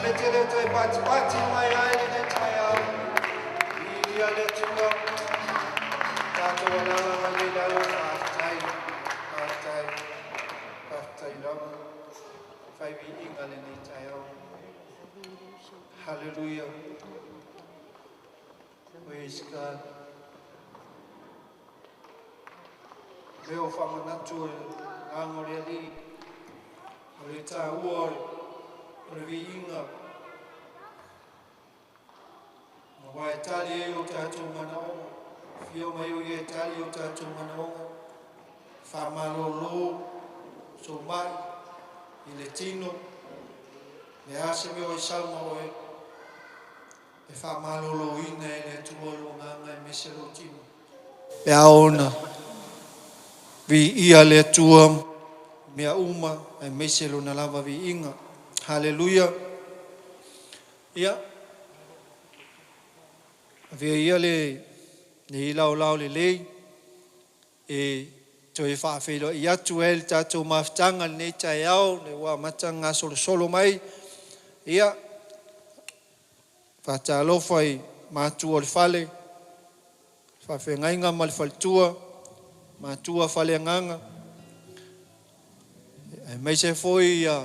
Taramete le toe patipati mai ai lenei taeao. Viia le Atua. Tatou alaala mai le lalo, faafetai, faafetai, faafetai lava. Fai viiga lenei taeao. Hallelujah. Praise God. Leo whamanatu o le nganga o le alii, o le tāua o le viiga. Ma wā e tali e o tātou manaonga, fio mai o ia e tali o tātou manaonga, whamalolo, so mai, i le tino, le ase me o i sauma oe, e whamalolo ina e le atua lo nganga e mese lo tino. Pe aona, vi ia le atua, mea uma, e mese lo na lava vi inga. Hallelujah. Ia, avea ia le ilau lao le lei, e toe whaawheilo i atu e le tātou mafutanga lenei taeao, le ua matanga solosolo mai. Ia, whaatalofa i mātua o le fale, whaawhengainga ma le faletua, mātua fale anganga. E meise foi ia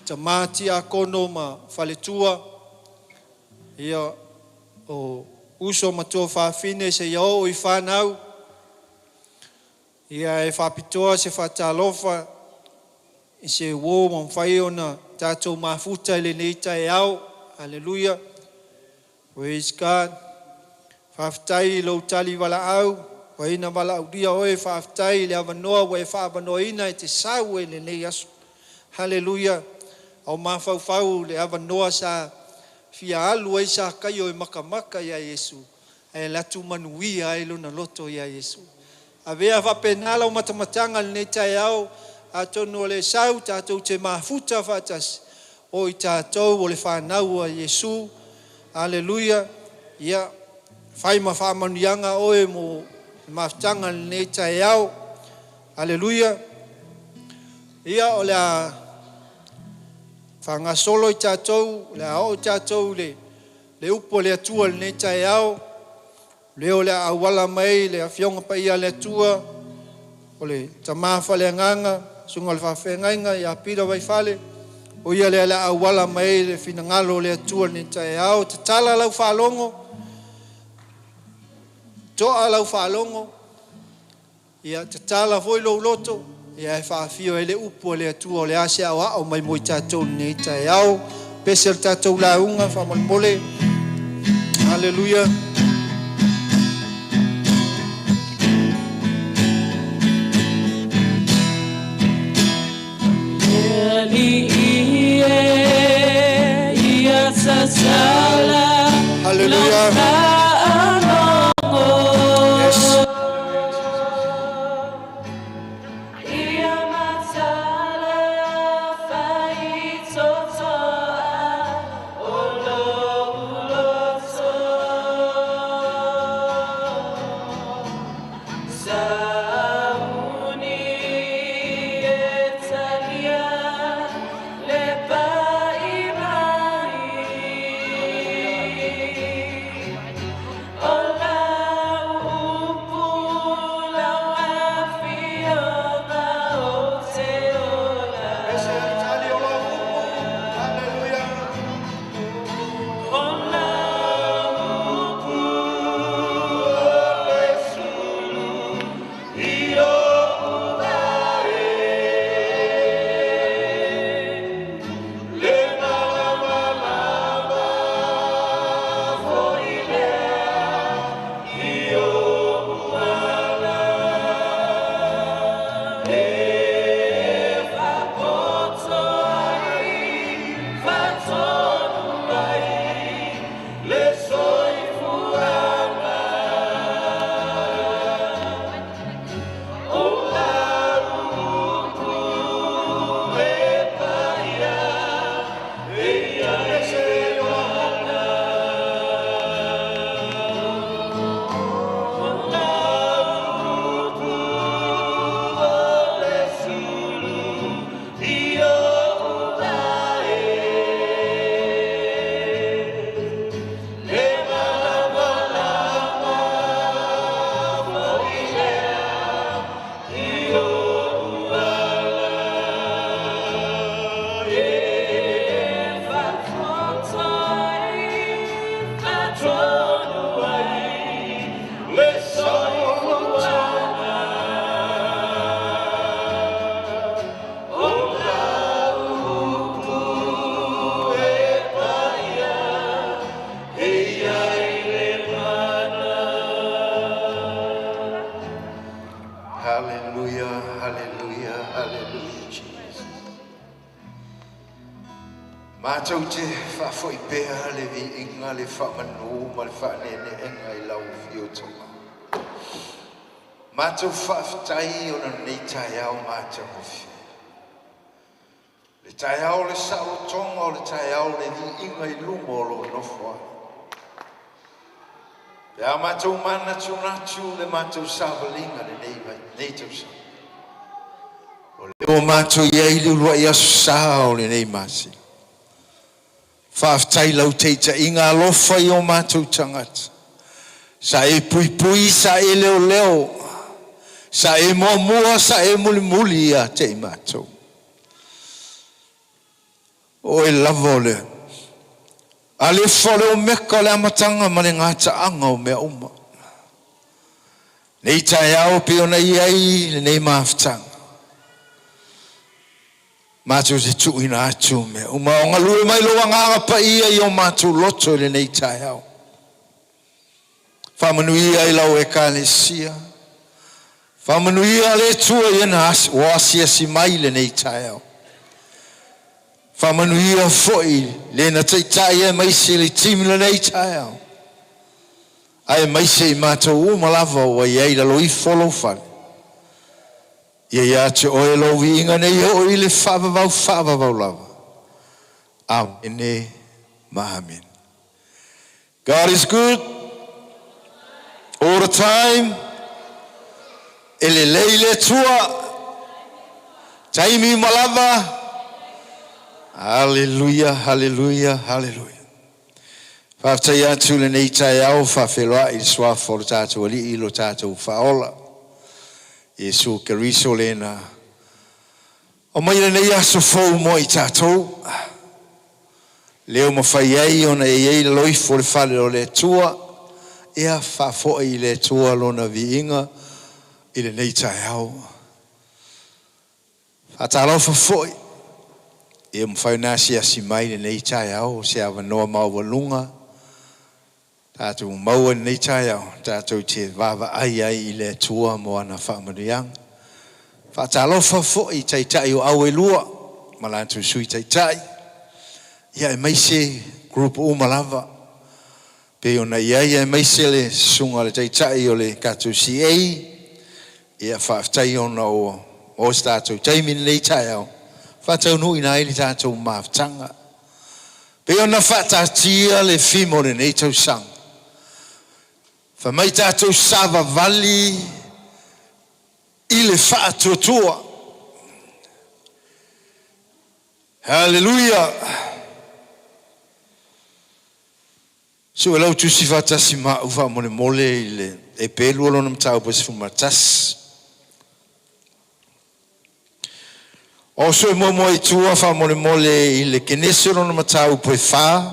tamati a kono ma faletua, ia o uso matua whaafine se ia o i whanau, ia e whapitoa se whaatalofa i se uo mamfai ona tātou mafuta i lenei taeao. Hallelujah. Praise God. Whaaftai lo tali walaau, waina walaudia oe whaaftai le avanoa wa e whaavanoaina e te sau e lenei aso. Hallelujah. Au mafaufau le avanoa sa fia alu ai sa kaio e makamaka ia Yesu. Ae latu manuia ai lona loto ia Yesu. Avea whapenala o matamatanga lenei taeao, atonu o le sau tātou te mafuta whaatasi. O i tātou o le whanau a Yesu. Hallelujah. Ia, whai ma whaamanuianga oe mo mafutanga lenei taeao. Hallelujah. Ia, o le a whangasolo i tātou, le a o i tātou le upo le atua lenei taeao. Leo le a awala mai le afionga pa ia le atua, o le tama whale anganga, sunga le whawhengainga i a pira waifale. O ia le a awala mai le finangalo le atua lenei taeao. Tatala lau whaalongo, toa lau whaalongo, ia tatala foi lou loto, ia e whaafio e le upu le atua o le ase au ao mai moi tātou lenei taeao. Pese le tātou launga, whamolemole. Hallelujah. Hallelujah. Yes. Matou te faafoi pea le viiga, le faamanu ma le faaneeneega i lau Afio Taumau. Matou faafetai ona lenei taeao matagofie. Le taeao o le saolotoga, o le taeao o le viiga i luma o lou nofo. Pe a matou manatunatu le matou savaliga lenei tausaga. O lea ua matou i ai i le uluai aso sa o lenei masina. Faafetai i lau taitaiga alofa i o matou tagata. Sa e puipui, sa e leoleo, sa e muamua, sa e mulimuli ia te i matou. O oe lava o le Alefa o le Omeka, o le amataga ma le gataaga o mea uma. Nei taeao pei ona i ai lenei mafutaga, matou te tuuina atu mea uma o galue mai lou Agaga Paia i o matou loto i lenei taeao. Faamanuia i lau Ekalesia. Faamanuia le Atua i ena ua asiasi mai lenei taeao. Faamanuia foi le na taitai aemaise le timu lenei taeao, aemaise i matou uma lava ua i ai i lalo ifo o lou fale. Ia ia te oe lou viiga nei oo i le faavavau faavavau lava. Amene ma amene. God is good all the time. E lelei le Atua. Taimi uma lava. Haleluia, haleluia, haleluia. Faafetai atu lenei taeao faafeiloai i le suafa o le tatou Alii lo tatou Faaola, Iesu Keriso lena aumai lenei aso fou mo i tatou, lea ua mafai ai ona e i ai i lalo ifo o le fale o le Atua, ia faafoi i le Atua lona viiga i lenei taeao. Faatalofa foi, ia mafai ona asiasi mai lenei taeao, o se avanoa maualuga tatou maua i lenei taeao, tatou te vaavaai ai i le Atua mo ana faamanuiaga. Faatalofa foi i taitai o au e lua ma latou Sui Taitai, ia aemaise group uma lava pei ona i ai, aemaise le susuga i le taitai o le tatou CA. Ia faafetai ona ua maua se tatou taimi i lenei taeao faataunuuina ai le tatou mafutaga. Pei ona faataatia le theme o lenei tausaga, fai mai tatou savavali i le faatuatua. Haleluia! Suelautusi faatasi ma au faamolemole i le Eperu lona mataupu e 11. O sue muamua i tua faamolemole i le Kenese lona mataupu e 4.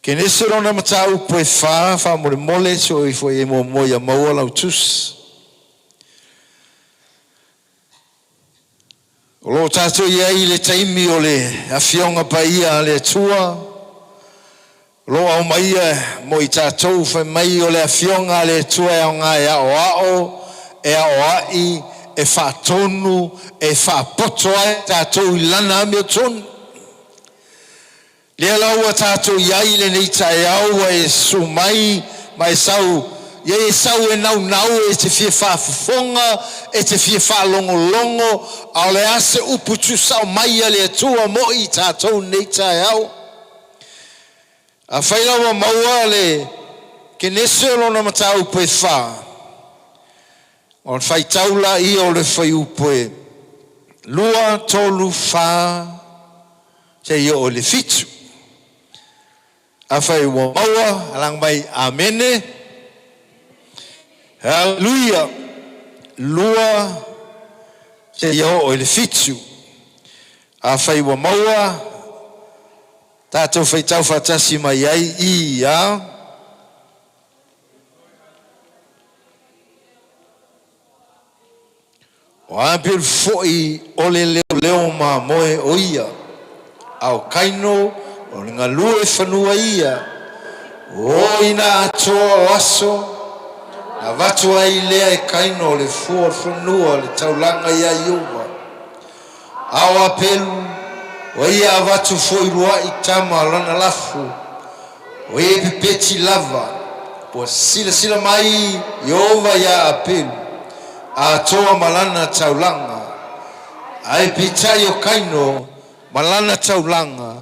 Kenese lona mataupu e 4 faamolemole sue ifo i e muamua ia maua lau tusi. O lo o tatou i ai i le taimi o le Afioga Paia a le Atua, o lo o aumaia mo i tatou fai mai o le Afioga a le Atua e aoga e aoao, e aoai, e faatonu, e faapoto ai tatou i lana amiotonu. Lea la ua tatou i ai i lenei taeao, ua e susu mai ma e sau, ia e sau e naunau e te fia faafofoga, e te fia faalogologo, a o le a se upu tuusao mai a le Atua mo i tatou lenei taeao. Afai la ua maua le Kenese o lona mataupu e 4, o le faitau laia o le fuaiupu e 2, 3, 4, seia oo i le 7. Afai ua maua, alaga mai amene. Haleluia. 2 seia oo i le 7. Afai ua maua, tatou faitau faatasi mai ai ia. O Abel foi o le leoleo mamoe o ia, a o Kaino o le galue fanua ia, o ina atoa o aso, na avatu ai lea e Kaino o le fua o le fanua o le taulaga ia Ieova. A o Apelu Ua ia avatu foi lua'i tama o lana lafu, o ia e pepeti lava. Ua silasila mai Ieova iā Apelu, atoa ma lana taulaga, ae peitai o Kaino ma lana taulaga,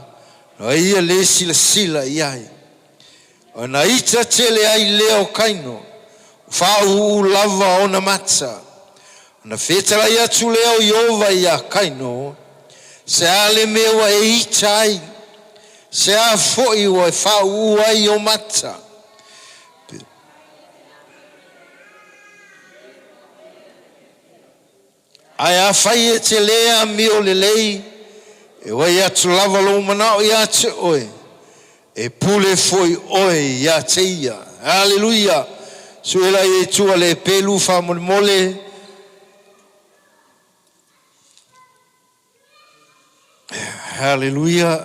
na ia lē silasila i ai. Ona ita tele ai lea o Kaino, ua fāʻūʻū lava ona mata. Ona fetalai atu lea o Ieova iā Kaino, Se a le mea ua e ita ai? Se a foi ua e fāʻūʻū ai ou mata? Ae afai e te lē amio lelei, e uai atu lava lou manao iā te oe, e pule foi oe iā te ia. Aleluia! Sue la ia i tua le pelu faamolemole. Aleluia!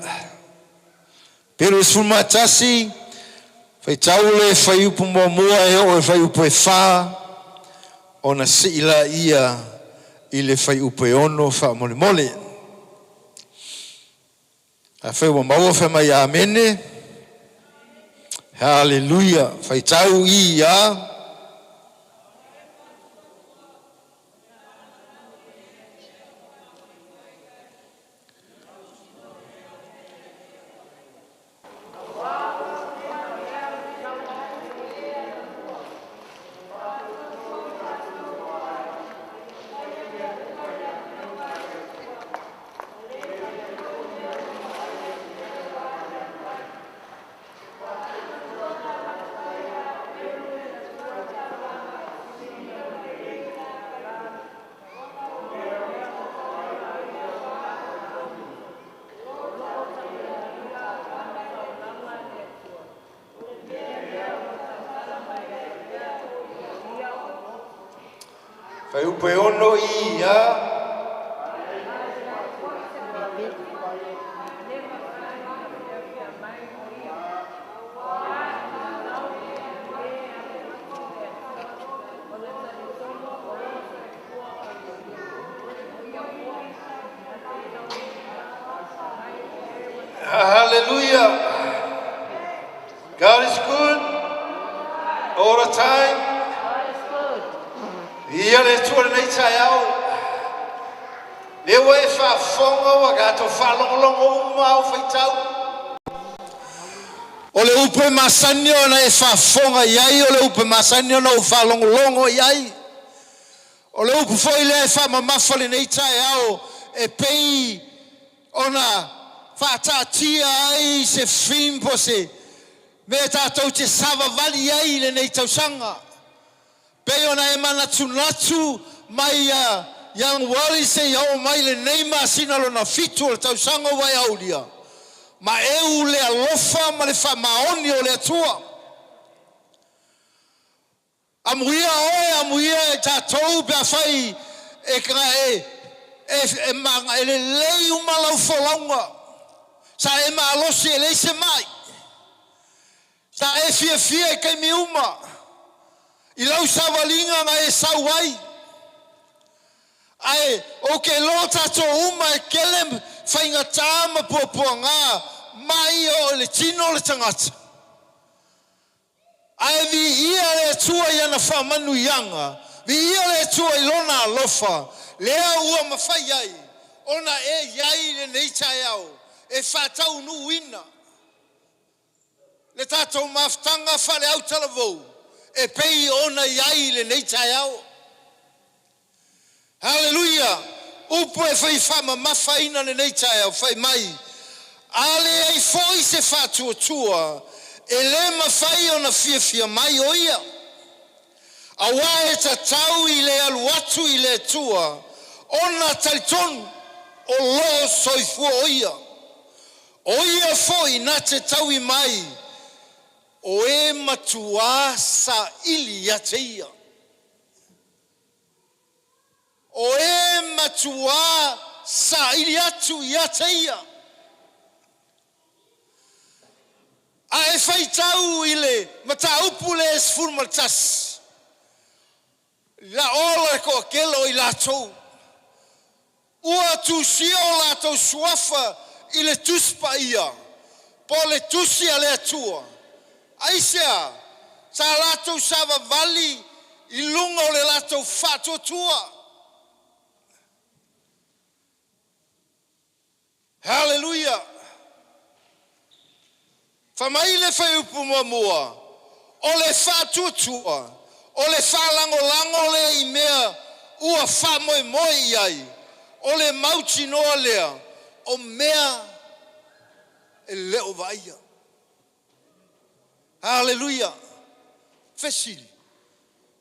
Pelu 11, faitau le fuaiupu muamua e oo i le fuaiupu e fa, ona sii laia i le fuaiupu e ono faamolemole. Afai ua maua fai mai Amene. Haleluia. Faitau i a. Fuaiupu e ono i a. Hallelujah. God is good all the time. Ia le Atua lenei taeao. Lea ua e faafofoga ua tatou faalogologo uma au faitau. O le upu e masani ona e faafofoga i ai, o le upu e masani ona ou faalogologo i ai. O le upu foi lea e faamamafa lenei taeao e pei ona faataatia ai se theme po o se mea tatou te savavali ai i lenei tausaga. Pei ona e manatunatu mai ia Ianuari seia oo mai lenei masina lona fitu o le tausaga ua e aulia, ma eu le alofa ma le faamaoni o le Atua. Amuia oe, amuia e tatou pe afai e e e e lelei uma lau folauga, sa e malosi e leai se mai. Sa e fiafia i taimi uma i lau savaliga na e sau ai. Ae ou te iloa tatou uma e tele faigata ma puapuaga mai oo i le tino o le tagata. Ae viia le Atua i ana faamanuiaga, viia le Atua i Lona alofa, lea ua mafai ai ona e i ai i lenei taeao e faataunuuina le tatou mafutaga faale-autalavou e pei ona i ai i lenei taeao. Haleluia! Upu e fai faamamafaina lenei taeao, fai mai, A leai foi se faatuatua, e lē mafai ona fiafia mai o ia, auā e tatau i le alu atu i le Atua ona talitonu o loo soifua o ia. O ia foi na te taui mai o e matuā saili ia te ia. O e matuā saili atu ia te ia. A e faitau i le mataupu lea e 11, la ola le toatele o i latou ua tusia o latou suafa i le Tusi Paia po o le Tusi a le Atua. Aisea? Sa latou savavali i luga o le latou faatuatua. Haleluia! Fai mai le fuaiupu muamua, o le faatuatua, o le faalagolago lea i mea ua faamoemoe i ai, o le mautinoa lea o mea e le o vaaia. Haleluia! Fesili,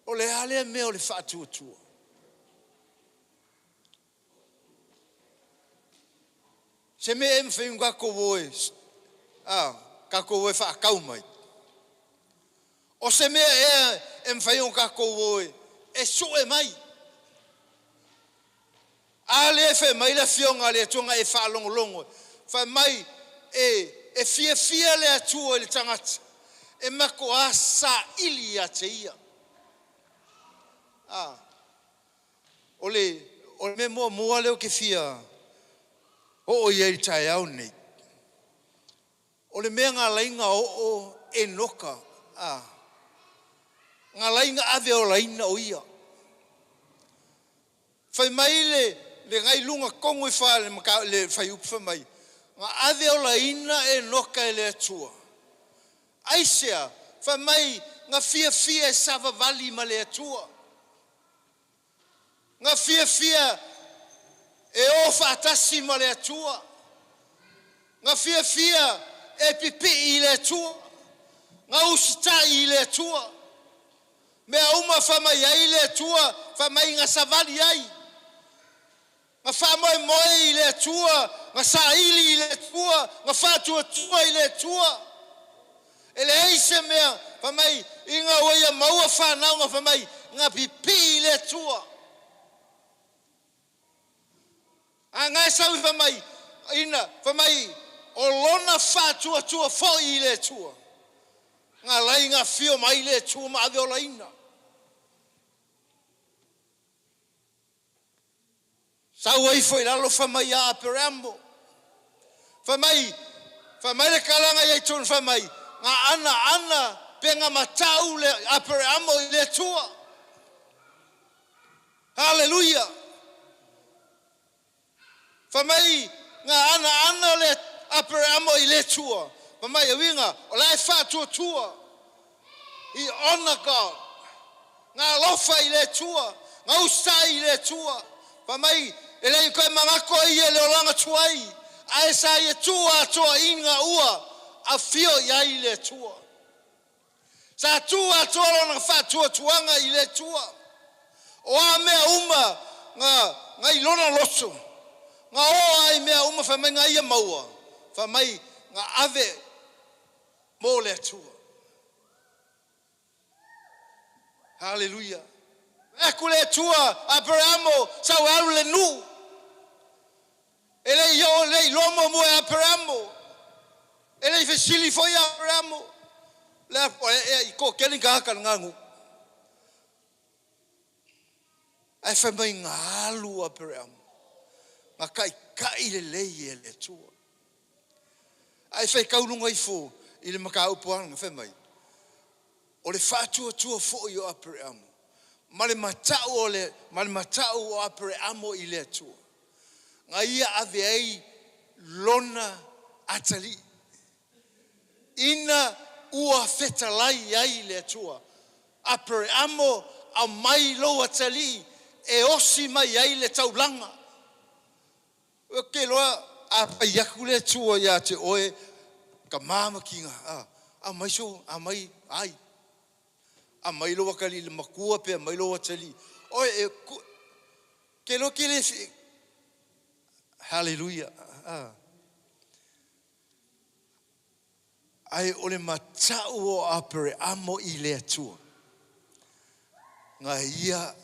o le a lea mea o le faatuatua? Se mea e mafai ona tatou o e, a, tatou o e faatau mai. O se mea ea e mafai ona tatou o e sue mai. A lea e fai mai le Afioga a le Atua na e faalogologo, fai mai e, e fiafia le Atua i le tagata e matuā saili ia te ia. A, o le, o le mea muamua lea ou te fia oo i ai i le taeao lenei, o le mea na ala ai ona oo Enoka, a, na ala ai ona ave olaina o ia. Fai mai le, le na i luga tonu ifo lava o le, le fuaiupu fai mai, na ave olaina Enoka e le Atua. Aisea? Fai mai, na fiafia e savavali ma le Atua. Na fiafia e o faatasi ma le Atua. Na fiafia e pipii i le Atua. Na usitai i le Atua. Mea uma fai mai ai le Atua, fai mai na savali ai. Na faamoemoe i le Atua, na saili i le Atua, na faatuatua i le Atua. E leai se mea, fai mai, ina ua ia maua fanau, na fai mai, na pipii i le Atua. A na e sau fai mai, ina, fai mai, o lona faatuatua foi i le Atua. Na ala ai ona afio mai le Atua ma ave olaina. Sau ai foi i lalo fai mai ia Apereamo. Fai mai, fai mai le tala na i ai tonu fai mai, na ana ana pe na matau le Apereamo i le Atua. Haleluia! Fai mai na ana ana le Apereamo i le Atua. Fai mai e uiga o la e faatuatua. He honor God. Na alofa i le Atua, na usitai i le Atua. Fai mai, e le i toe manatu ai ia i le olaga tuai, ae sa ia tuu atoa ina ua afio i ai le Atua. Sa tuu atoa lona faatuatuaga i le Atua. O a mea uma na, na i lona loto, na oo lava i mea uma fai mai na ia maua, fai mai na ave mo le Atua. Haleluia. Fai atu le Atua, Aperamo, sau e alu i le nuu. E le i oo, e le i iloa muamua e Aperamo. E le i fesili foi Aperamo. Le a, e, e, toatele ni tagata i lena nuu. Ae fai mai na alu Aperamo, na taitai lelei e le Atua. Ae faitau luga ifo i le mataupu lava na fai mai, o le faatuatua foi o Apereamo ma le matau o le, ma le matau o Apereamo i le Atua, na ia ave ai lona atalii, ina ua fetalai ai le Atua. Apereamo, aumai lou atalii e osi mai ai le taulaga. Ou te iloa a fai atu le Atua ia te oe, tama ma tina, a, aumai sou, aumai ai, aumai lou atalii le matua pe aumai lou atalii. Oe, e, ku, te iloa te le, hallelujah, a. Ae o le matau o Apereamo i le Atua, na ia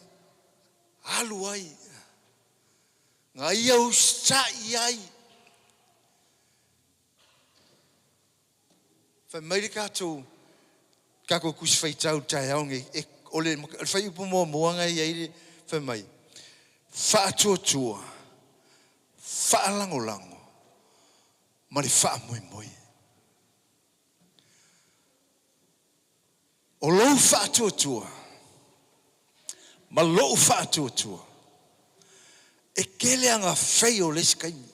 alu ai, na ia usitai ai. Fai mai le tatou tatou tusi faitau i le taeao nei, e, o le, o le fuaiupu muamua na i ai le fai mai, faatuatua, faalagolago. ma le faamoemoe. O lou faatuatua ma lou faatuatua e tele aga fail le isi taimi.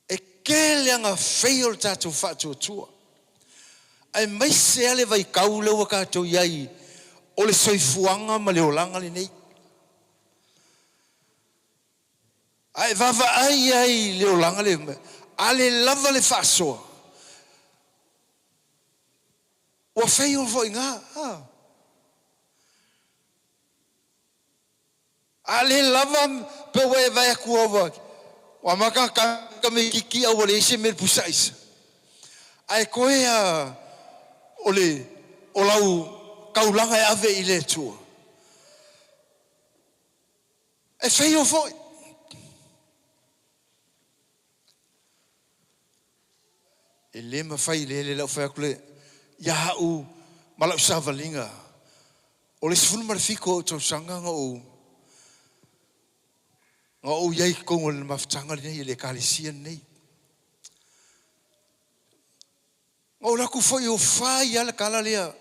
E tele aga fail le tatou faatuatua aemaise lava le vaitau lea ua tatou i ai o le soifuaga ma le olaga lenei. A e vaavaai i ai i le olaga lea, a le lava le faasoa, ua fail foi i ina. A le lava pe ua e vaai atu ua amata ona tagi tamaititi a ua leai se mea i le pusa aisa, ae toe lava o le o lau taulaga e ave i le Atua, e fail foi. E le mafai lea le au fai atu le ia au ma lau savaliga o le 17 o tausaga na ou i ai i totonu o le mafutaga lenei, le Ekalesia lenei. Na ou alu atu foi o fai lava le tala lea,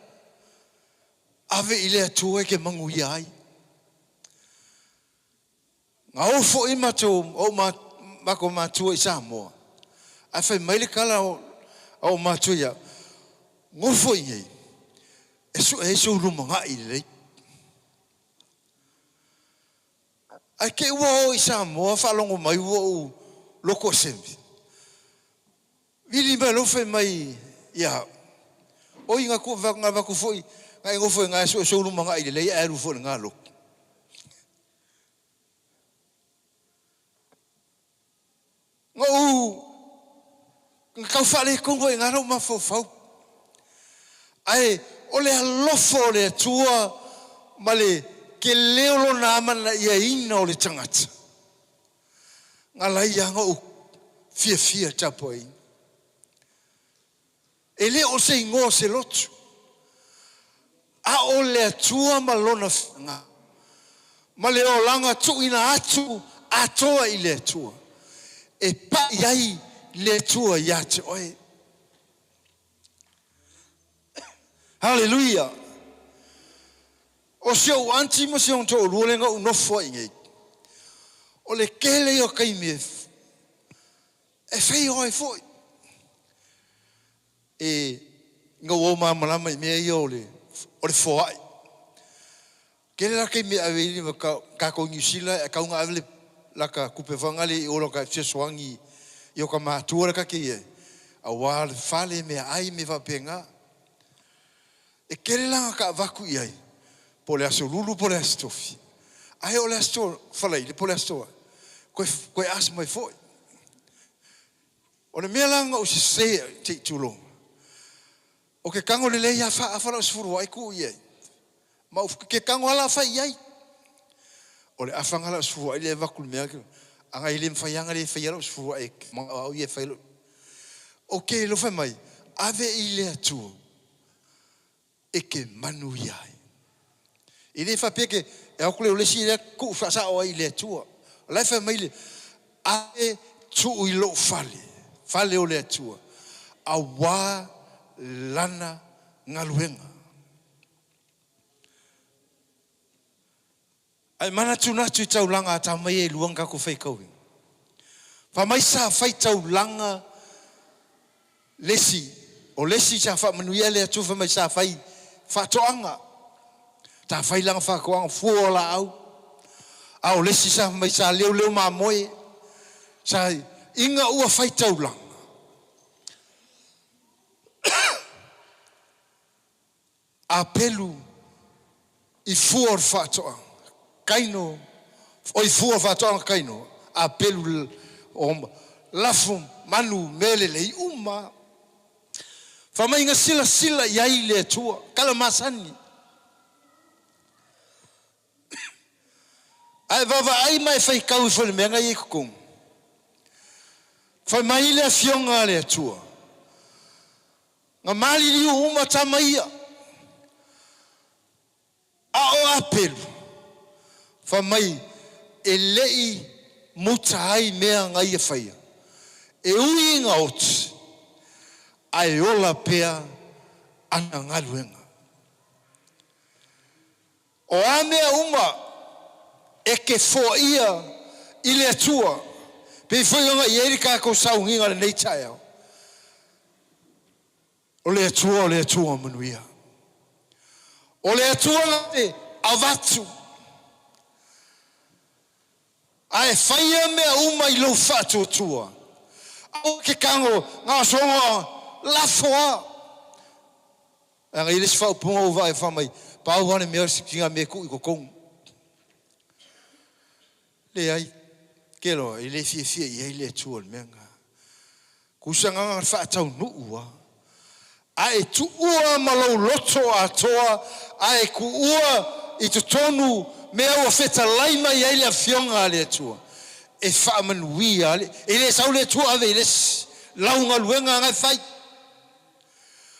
ave i le Atua e te manuia ai. Na o foi matou matua i Samoa, ae fai mai le tala a ou matua ia au, nofo i inei e sue ai sou lumanai lelei. Ae te i ua o i Samoa faalogo mai ua ou loto assembly, vili mai loa fai mai ia au, oi na avatu foi, na e nofo i ina e sue sou lumanai lelei ae alu foi i lena lotu. Na ou na tau faaletonu ai i ina lou mafaufau. Ae o le alofa o le Atua ma le tele o Lona amanaiaina o le tagata, na ala ai lava ona ou fiafia i le tapuaiga. E le o se igoa o se lotu, a o le Atua ma Lona finagalo, ma le olaga tuuina atu atoa i le Atua, e pai ai le Atua ia te oe. Haleluia! O si ou aunty ma si ona toalua lea na ou nofo ai i inei, o le tele ia o taimi e fail ai foi. E ina ua ou malamalama i mea ia o le foai. Tele la taimi e ave ai le tatou i Niu Sila e tatau ona ave le lata tupe foi lea i o lata fesoasoani i ota matua la ta te i ai, aua le fale, meaai, mea faapena. E tele la ina ta avatu i ai, po o le Aso Lulu po o le Aso Tofi, ae oo i le Aso Faraile po o le Aso Toonai, toe ask mai foi. O le mea la na ou sese ai, se i tulou, ou te tago lelei lava faaafa lau sefulu ae tuu i ai, ma ou te tago lava la fai i ai. O le afaga la o sefulu ae lea e avatu i le mea, aga e le mafai lava ona le faia lau sefulu ae o au ia e fai lau. Ou te alofa mai, ave i le Atua e te manuia ai. E le faapea ke e o atu lea o le isi lea tuu faasao ai i le Atua. O la e fai mai le ave tuu i lou fale, fale o le Atua, aua lana galuega. Ae manatunatu i taulaga a tama ia e lua na tatou faitauina. Fai mai sa faitaulaga le isi, o le isi sa faamanuia le Atua fai mai sa fai faatoaga. Sa fai lana faatoaga fua o laau. A o le isi sa fai mai sa leoleo mamoe. Sa ina ua faitaulaga. Apelu i fua o le faatoaga kaino oi fua o le faatoaga kaino apelu o lafo manu mea lelei uma. Fai mai na silasila i ai le Atua, tala masani. Ae vaavaai ma e faitau ifo i le mea na i ai i totonu. Fai mai le Afioga a le Atua, Na maliliu uma tama ia, a o Apelu, fai mai e le i muta ai mea na ia faia, e ui ina oti, ae ola pea ana galuega. O a mea uma e te foaia i le Atua, pei foi ona i ai le tatou sauniga i lenei taeao, o le Atua o le Atua manuia. O le Atua na te avatu, ae faia mea uma i lou faatuatua. Aua e te tago na o soga lafo lava. Leaga e i ai le isi faaupuga ua vaai fai mai, pau lava le mea o sina mea e tuu i totonu. Leai, te iloa e le fiafia i ai le Atua i le mea lena. Tusa na ona faataunuu lava, ae tuua ma lou loto atoa, ae tuua i totonu mea ua fetalai mai ai le Afioga a le Atua e faamanuia le, e le sau le Atua ave i le isi lau galuega na e fai.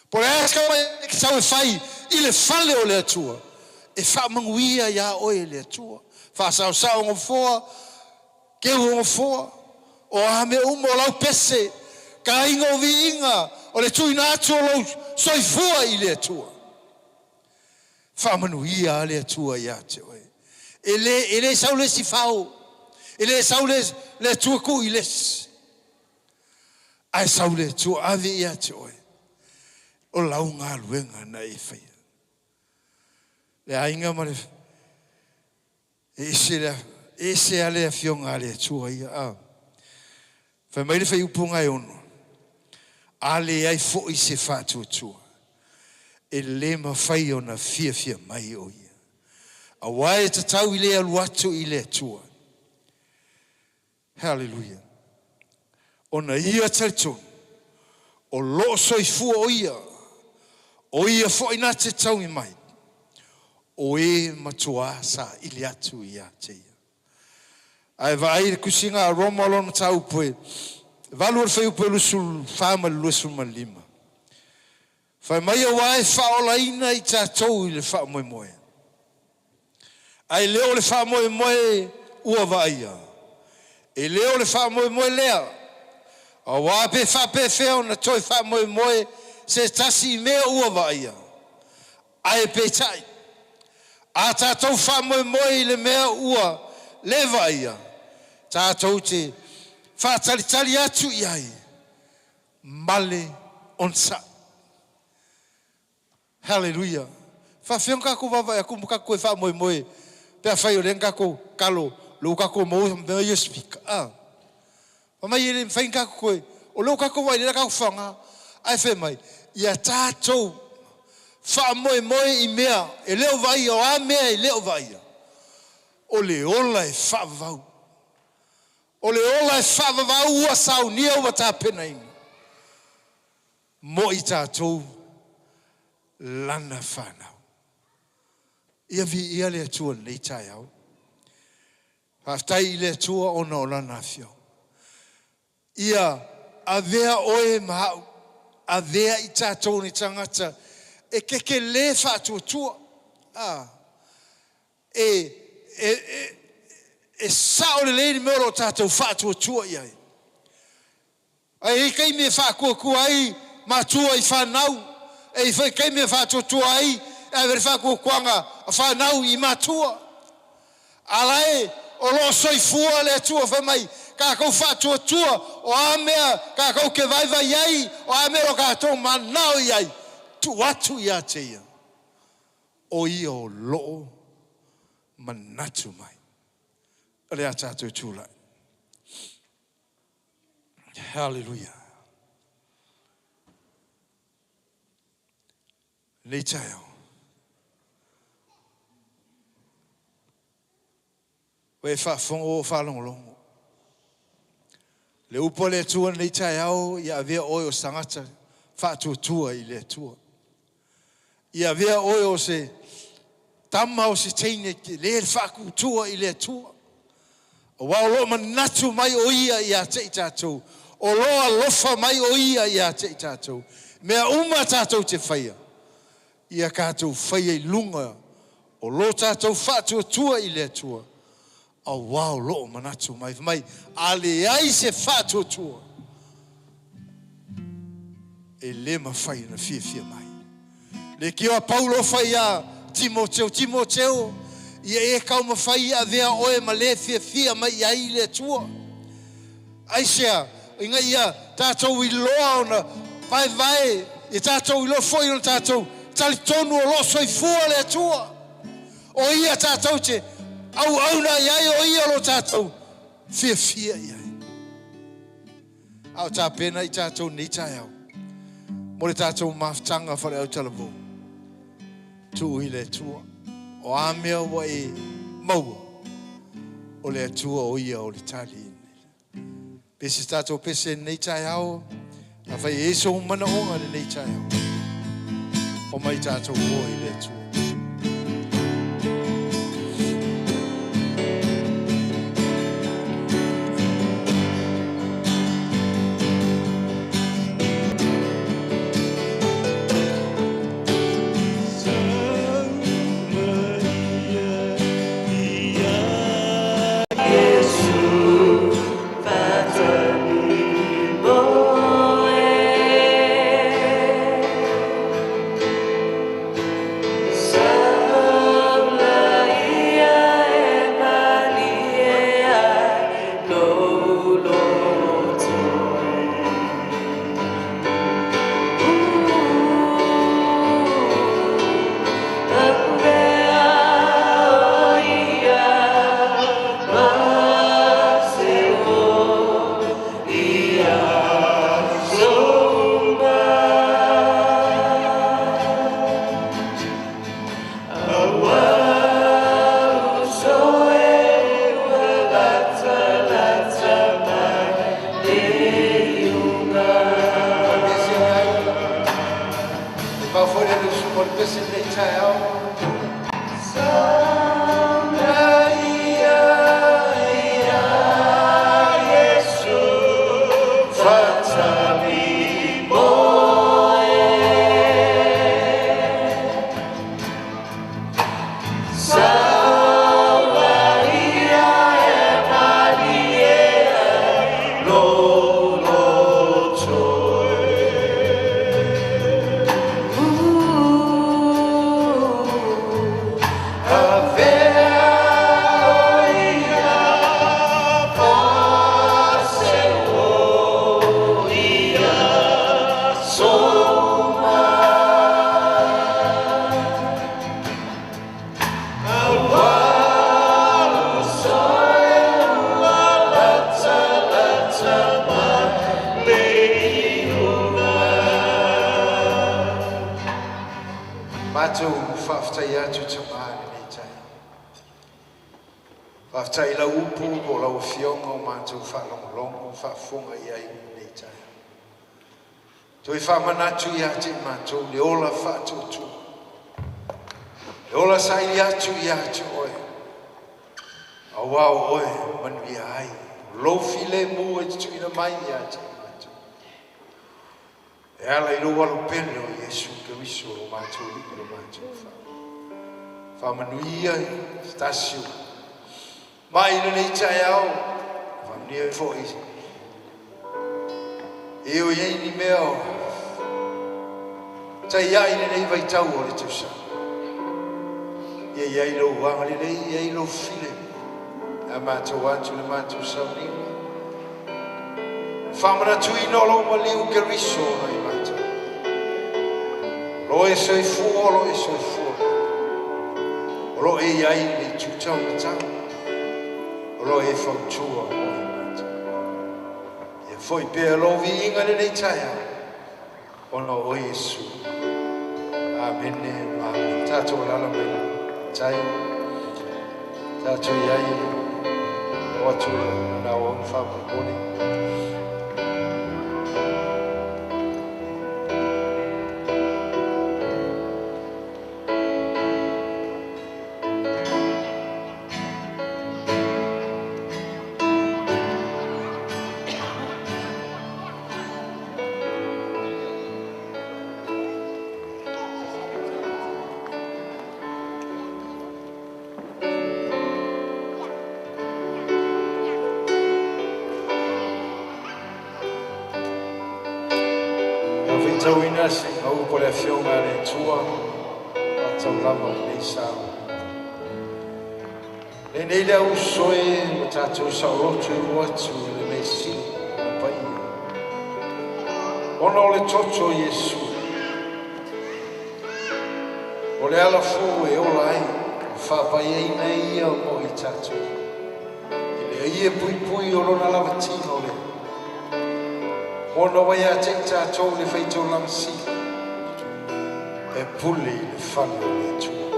Po o le a se mea e te sau e fai i le fale o le Atua, e faamanuia iā oe e le Atua. Faasaosao nofoa, keu o nofoa, o a mea uma, o lau pese, taina o viiga, o le tuuina atu o lou soifua i le Atua. Faamanuia lava le Atua ia te oe. E le, e le sau le isi fao, e le sau le, le Atua tuu i le isi. Ae sau le Atua ave ia te oe o lau galuega na e faia. Le aiga ma le e ese le ese a le afioga a le Atua ia. A. Fai mai le fuaiupu 6, a leai foi se faatuatua, e le mafai ona fiafia mai o ia. Auā e tatau i le alu atu i le Atua. Haleluia! Ona ia talitonu, o lo o soifua o ia, o ia foi na te taui mai, o e matuā saili atu ia te ia. Ae vaai i le tusiga a Roma lona mataupu e 8 o le fuaiupu e 24 ma le 25. Fai mai auā e faaolaina i tatou i le faamoemoe. Ae le o le faamoemoe ua vaaia. E le o le faamoemoe lea, auā pe faapefea ona toe faamoemoe se tasi i mea ua vaaia. Ae peitai, a tatou faamoemoe i le mea ua le vaaia, tatou te faatalitali atu i ai ma le onosai. Haleluia! Faafefea ona tatou vaavaai atu ma tatou toe faamoemoe pe afai o lea na tatou talo, lea ua tatou maua mea ia o speaker, a? Fai mai e le mafai ona tatou toe, o lea ua tatou vaai lelei tatou faaaoga. Ae fai mai, ia tatou faamoemoe i mea e le o vaaia, o a mea e le o vaaia? O le ola e faavavau. O le ola e faavavau ua saunia ua tapenaina mo i tatou lana fanau. Ia viia le Atua i lenei taeao. Faafetai i le Atua ona o Lana Afioga. Ia avea oe ma au, avea i tatou ni tagata e kekelē faatuatua, a, e, e, e, e sao lelei le mea o lo o tatou faatuatua i ai. Ae i ai taimi e faatuatua ai matua i fanau, e i ai foi taimi e faatuatua ai, e ave le faatuatuaga a fanau i matua. A la e o lo o soifua le Atua fai mai, tatou faatuatua, o a mea tatou te vaivai ai, o a mea o lo o tatou manao i ai, tuu atu ia te Ia, o Ia o lo o manatu mai. O le a tatou tulai. Haleluia. Lenei taeao. Ua e faafofoga ua ou faalogologo. Le upu a le Atua lenei taeao, ia avea oe o se tagata faatuatua i le Atua. Ia avea oe o se tama o se teine le faatuatua i le Atua. Aua o lo o manatu mai o Ia ia te i tatou. O lo o alofa mai o Ia ia te i tatou. Mea uma tatou te faia, ia tatou faia i luga o lo tatou faatuatua i le Atua. Auā o loo manatu mai, fai mai, a leai se faatuatua, e le mafai ona fiafia mai. Leitioa a Paulo fai iā Timoteo, Timoteo, ia e taumafai e avea oe ma le fiafia mai i ai le Atua. Aisea? Ina ia tatou iloa ona vaevae, ia tatou iloa foi ona tatou talitonu o lo o soifua le Atua. O Ia tatou te auauna i ai, o Ia o lo o tatou fiafia i ai. A o tapena i tatou i lenei taeao mo le tatou mafutaga faale-autalavou, tuu i le Atua. O a mea ua e maua, o le Atua o Ia o le tali. Pese se tatou pese i lenei taeao, afai e i ai sou manaoga i lenei taeao, omai tatou o i le Atua. Matou faafetai atu Tamā i lenei taeao. Faafetai i lau upu po o lau Afioga ua matou faalogologo faafofoga i ai i lenei taeao. Toe faamanatu ia te i matou le ola faatuatua, le ola saili atu ia te oe, auā o oe e manuia ai, o lou filemu e te tuuina mai ia te i matou. E ala i lou alo pele o Iesu Keriso lo matou Alii lo matou Faamanuia se tasi o mai i lenei taeao, faamanuia foi e o i ai ni mea o taiai i lenei vaitau o le tausaga. Ia i ai lou agalelei, ia i ai lou filemu. A matou atu le matou sauniga, faamanatuina o lou maliu Keriso ona i matou. O lo e soifua, o lo e soifua. O lo e i ai le itu taumatau. O lo e fautua mo i matou. Ia foi pea lou viiga lenei taeao, ona o oe Iesu. Amene, amene. Tatou alaala mai le tai. Tatou i ai o atu na o au faamolemole. Matauina se gau po le afioga a le Atua, faataulava lenei sa. Lenei le auso e ua tatou saoloto e ulu atu i le mea sili ona paia. Ona o le toto o Iesu, o le alafou e ola ai, ua faapaiaina ai ia mo i tatou. I le ie puipui o lona lava tino lea. Ona ua ia te i tatou le faitolaga sili, e pule i le fale o le Atua.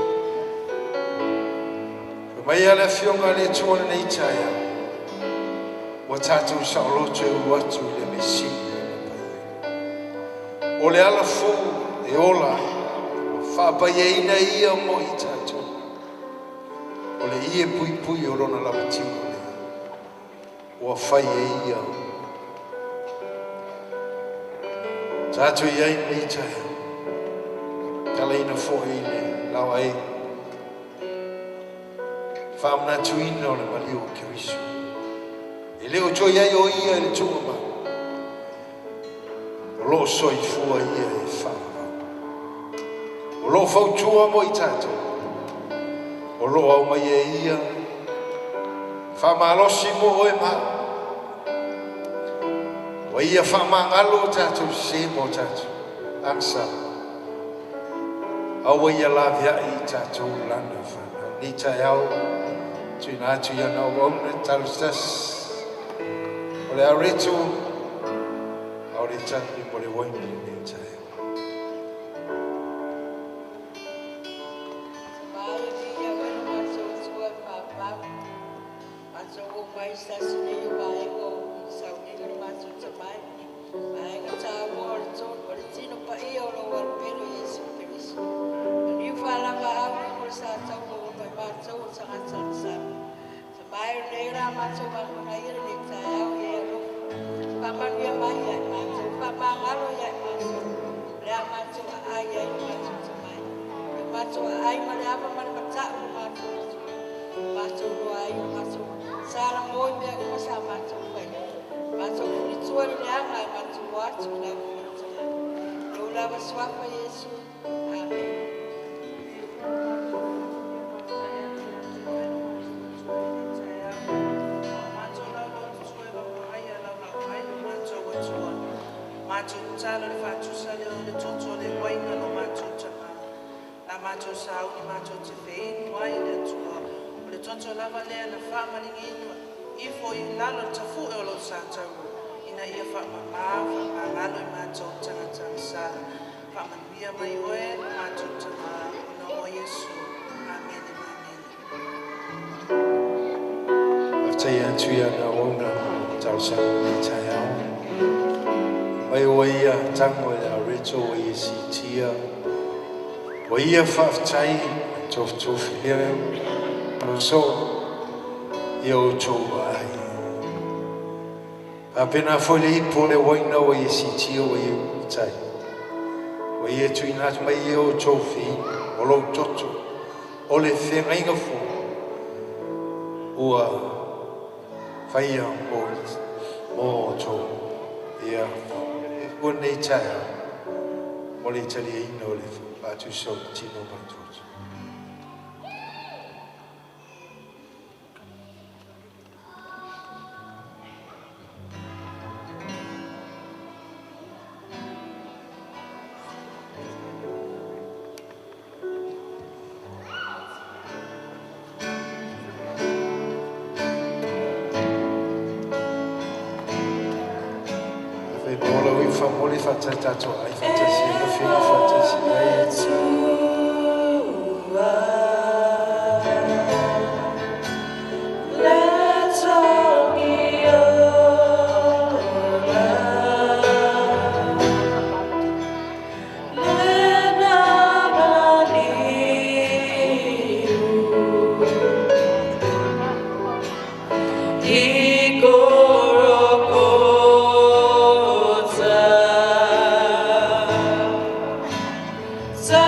Fai mai le afioga a le Atua lenei taeao, ua tatou saoloto e ulu atu i le mea sili ona paia. O le alafou e ola ai, ua faapaiaina ia mo i tatou. O le ie puipui o lona lava tino lea, ua fai e ia. Tatou i ai lenei taeao, talaina foi i le laoa faamanatuina o le maliu o Keriso. E le o toe ai o ia i le tuugamau, o loo soifua ia e faavavau. O loo fautua mo i tatou, o loo aumai e ia faamalosi mo oe ma au. Ua ia faamagalo o tatou sese ma o tatou agasala. Aua ia laveai i tatou lana fanau. Lenei taeao, tuuina atu i ana auauna talositasi. O le areto, a o le tali mo le uaina lenei taeao. Mai ia wena matou tua papa. Matou o mai sasi nei o vaega o sauniga le matou tamai. Vaega taua o le tonu o le tino paia o lou alupelu Iesu Keriso. Maliu faalava au mo le sa tau o mai matou o tagata o le sami. Tamai o nei la matou vagonaia lenei taeao ia e alofa. Faamanuia mai ia i matou, faamagalo ia i matou. Le a matou aai ai le matou tamai. Le matou aai ma le ava ma le matau le matou atua. Matou loa ai o matou sala moi mea uma sa matou fai. Matou fulitua i le leaga e matou o atu i lau filitaga. Lou lava suafa Iesu. Amen. Matou tatalo le faatusa lea o le toto o le uaina lo matou tamā. La matou sauni matou te feinu ai i le Atua. O le toto lava lea na faamaligi ifo i lalo le tafu'e o lou satauro ina ia faamamā faamagalo i matou tagata agasala. Faamanuia mai oe lo matou tamā ona o Iesu. Amene ma amene. Faafetai atu i ana auauna talosaga lenei taeao. Mai ua ia tago i le areto ua ia siitia. Ua ia faafetai tofutofi lea so ia outou aai. Faapena foi le ipu o le uaina ua ia siitia ua ia tai. Ua ia tuuina atu mai ia outou feinu o lou toto o le feagaiga fou ua faia mo outou. Ia ua nei taeao mo le taliaina o le faatusa o le tino ma le toto. Fai mo lau i whamole whātai ai whātasi e ka whina whātasi ai. Sa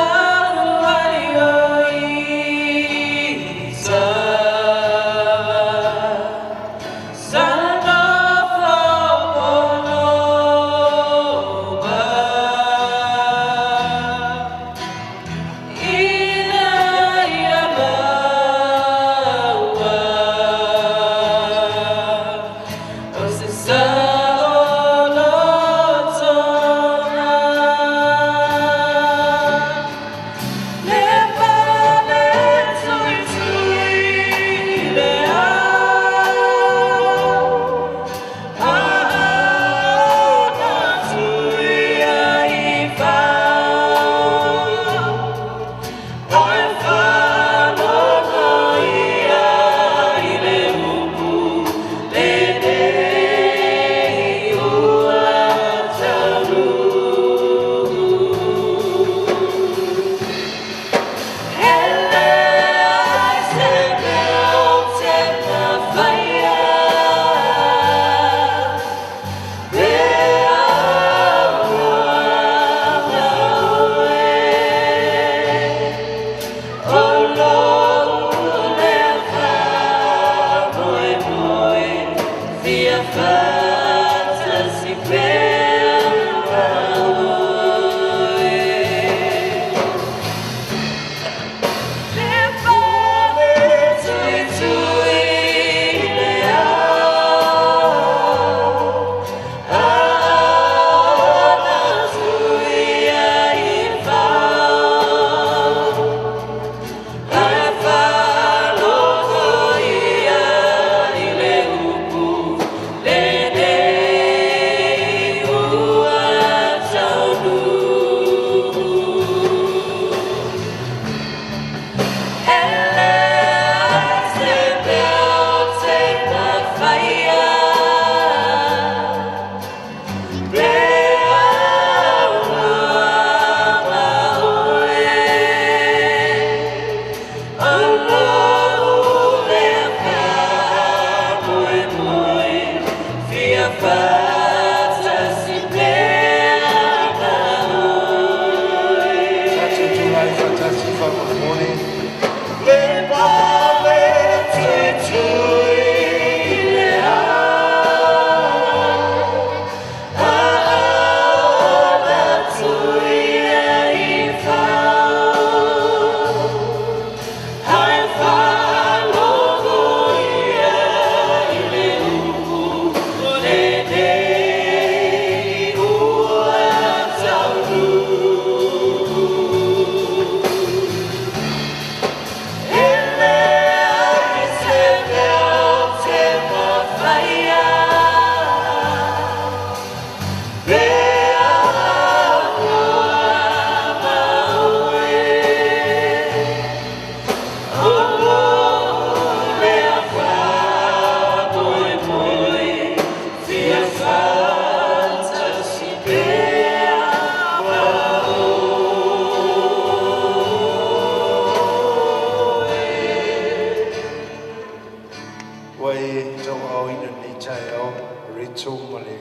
Ua e tauaaoina i lenei taeao Rachel ma le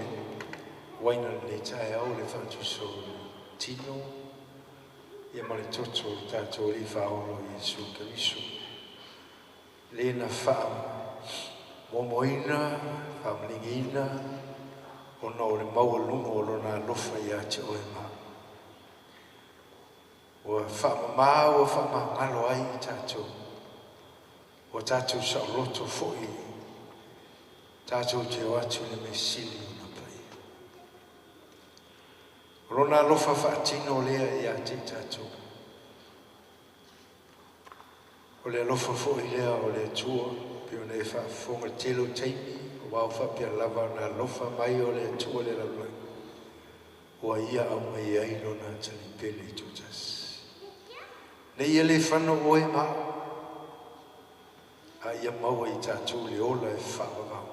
uaina i lenei taeao le faatusa o le tino ia ma le toto o le tatou Alii Faaola o Iesu Keriso, le na faamoamoaina faamaligiina ona o le maualuga o lona alofa ia te oe ma au. Ua faamamā ua faamagalo ai i tatou, ua tatou saoloto foi tatou te o atu i le mea sili ona paia. O lona alofa faatino lea ia te i tatou. O le alofa foi lea o le Atua, pei ona e faafofoga i le tele o taimi, aua ua faapea lava ona alofa mai o le Atua i le lalolagi, ua ia aumai ai lona talipele i toatasi. Nei ia le fano oe ma au, a ia maua i tatou le ola e faavavau,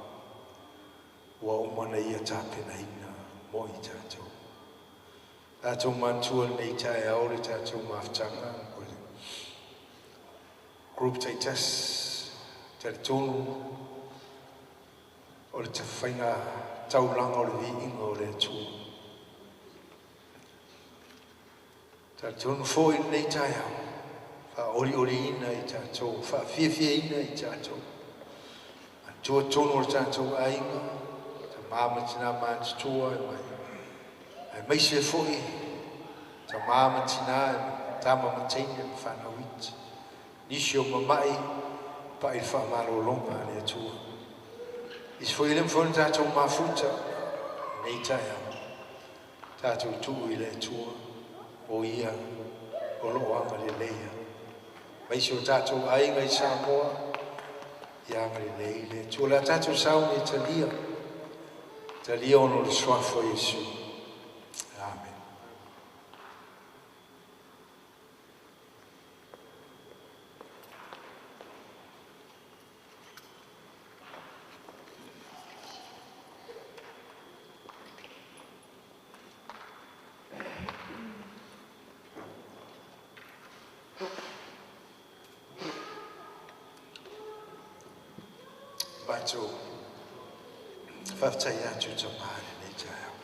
ua uma ona ia tapenaina mo i tatou. Tatou manatua lenei taeao le tatou mafutaga o le group taitasi, talitonu o le tafaiga taulaga o le viiga o le Atua. Talitonu foi lenei taeao, faaolioliina i tatou, faafiafiaina i tatou. Manatua tonu o le tatou aiga, tama ma tina matutua e mai. Aemaise foi tama ma tina, tama ma teine ma fanau iti. Nisi o mama'i, pa'i le faamalologa a le Atua. Isi foi le mafai ona tatou mafuta lenei taeao, tatou tuu i le Atua, o Ia o lo o agalelei aemaise o tatou aiga i Samoa, ia agalelei le Atua. O le a tatou sauni e talia, talia ona o le suafa o Iesu. Amen. Matou faafetai atu Tamā i lenei taeao.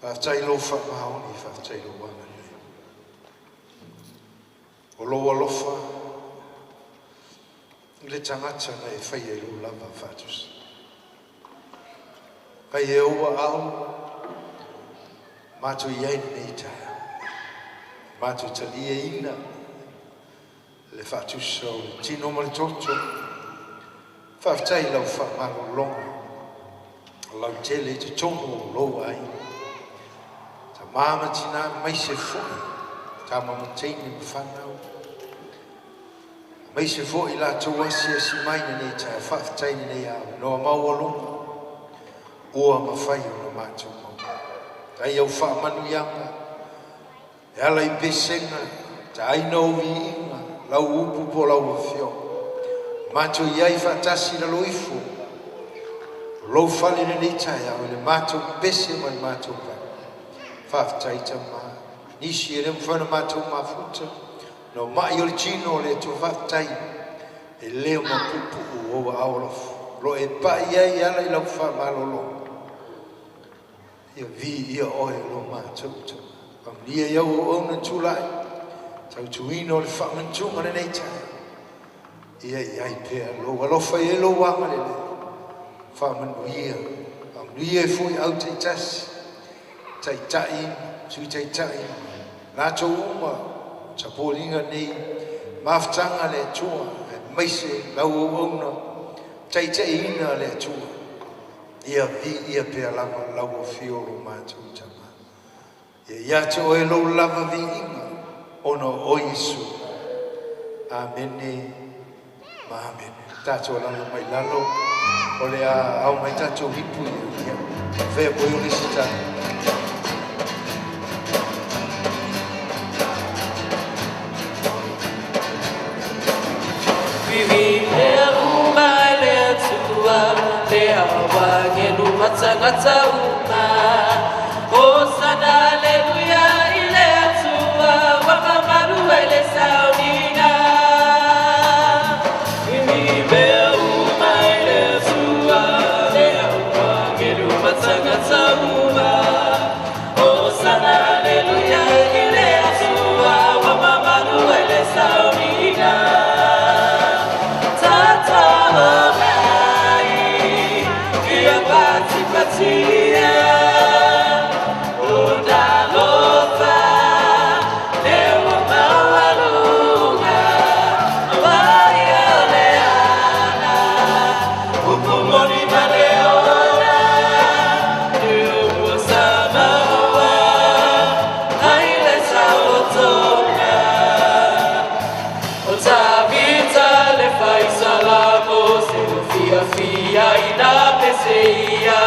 Faafetai i lou faamaoni, faafetai i lou agalelei. O lou alofa i le tagata na e faia i lou lava faatusa. Fai e ou aao matou i ai lenei taeao. Matou taliaina le faatusa o le tino ma le toto. Faafetai i lau faamalologa lau tele i totonu o lou aiga. Tamā ma tinā aemaise foi tama ma teine ma fanau. Aemaise foi latou asiasi mai lenei taeao. Faafetai lenei avanoa maualuga ua mafai ona matou maua. Tai au faamanuiaga e ala i pesega, taina o viiga, lau upu po lau afioga. Matou i ai faatasi i lalo ifo o lou fale lenei taeao i le matou pese ma le matou vai. Faafetai Tamā. Nisi e le mafai ona matou mafuta, no mai o le tino o le Atua, faafetai e leo ma puupuu o aao alofa. Lo e pai ai ala i lau faamalologa. Ia viia oe lo matou Tamā. Faamanuia i au auauna tulai, tautuina o le faamanatuga lenei taeao. Ia i ai pea lou alofa i lou agalelei. Faamanuia, faamanuia foi au taitasi, taitai, sui taitai, latou uma, tapuaiga nei, mafutaga le Atua, aemaise lau auauna, taitaiina le Atua. Ia viia pea lava lau afio lo matou Tamā. Ia ia te oe lou lava viiga, ona o Iesu. Amene ma amene. Tatou alala mai lalo, o le a ao mai tatou hipu ia. Ia, fea po i o le sita. Hosana, haleluya, i le Atua, ua mamalu ai le sauniga. Vivi uma i le Atua, le auagelu ma tagata uma. Hosana, haleluya, i le Atua, ua mamalu ai le sauniga. Tatalo mai, ia patipatia, o nalofa, le ua maualuga, vai o le ala, upu moni ma le ola, e ua samaoa, ai le saotoga. O Tavita le faisalamo se fiafia i na peseia.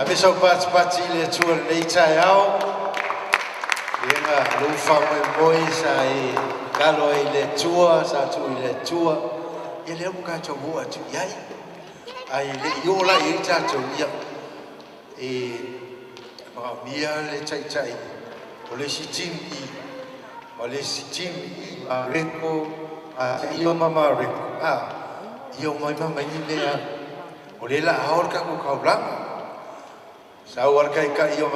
Ave sau patipati i le Atua i lenei taeao, ia lou faamoemoe sa e tatalo ai i le Atua, sa tuu i le Atua, ia lea ua tatou oo atu i ai. Ae le i oo la i ai tatou, ia, e manaomia le taitai o le isi team i ma le isi team i Mareko, a ia ma Mareko, ia o mai ma mai ni mea, o le la ao le tatou taulaga. Sau ala taitai o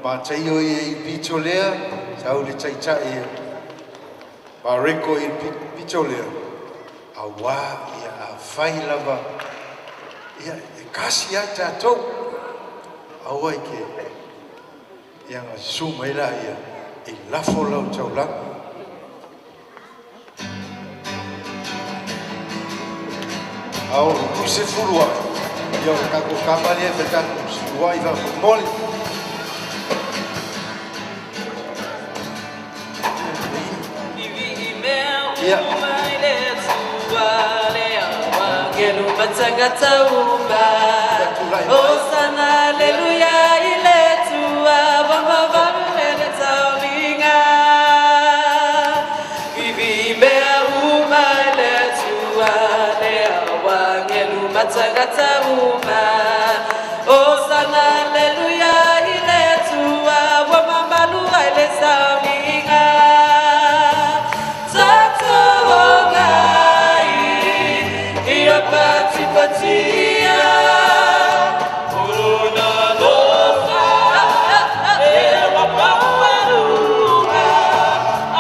Mataio i pito lea, sau le taitai Mareko i pito lea, auā ia afai lava, ia e kasi ai tatou, aua i ke, ia nga susu mai la ia, e lafo lau taulaga. Ao puse fulua, ia o tatou kama lea fe tatou suluai va moli. Ia. Hosanna, alleluia, ile tua, vava le taulinga. Vivi mea uma ile tua, le awangelu matangata uma. Hosanna, alleluia, ile tua, wamamalu ile taulinga. Tatoongai, ia pati patia, Uruna lofa, e wapawaruga,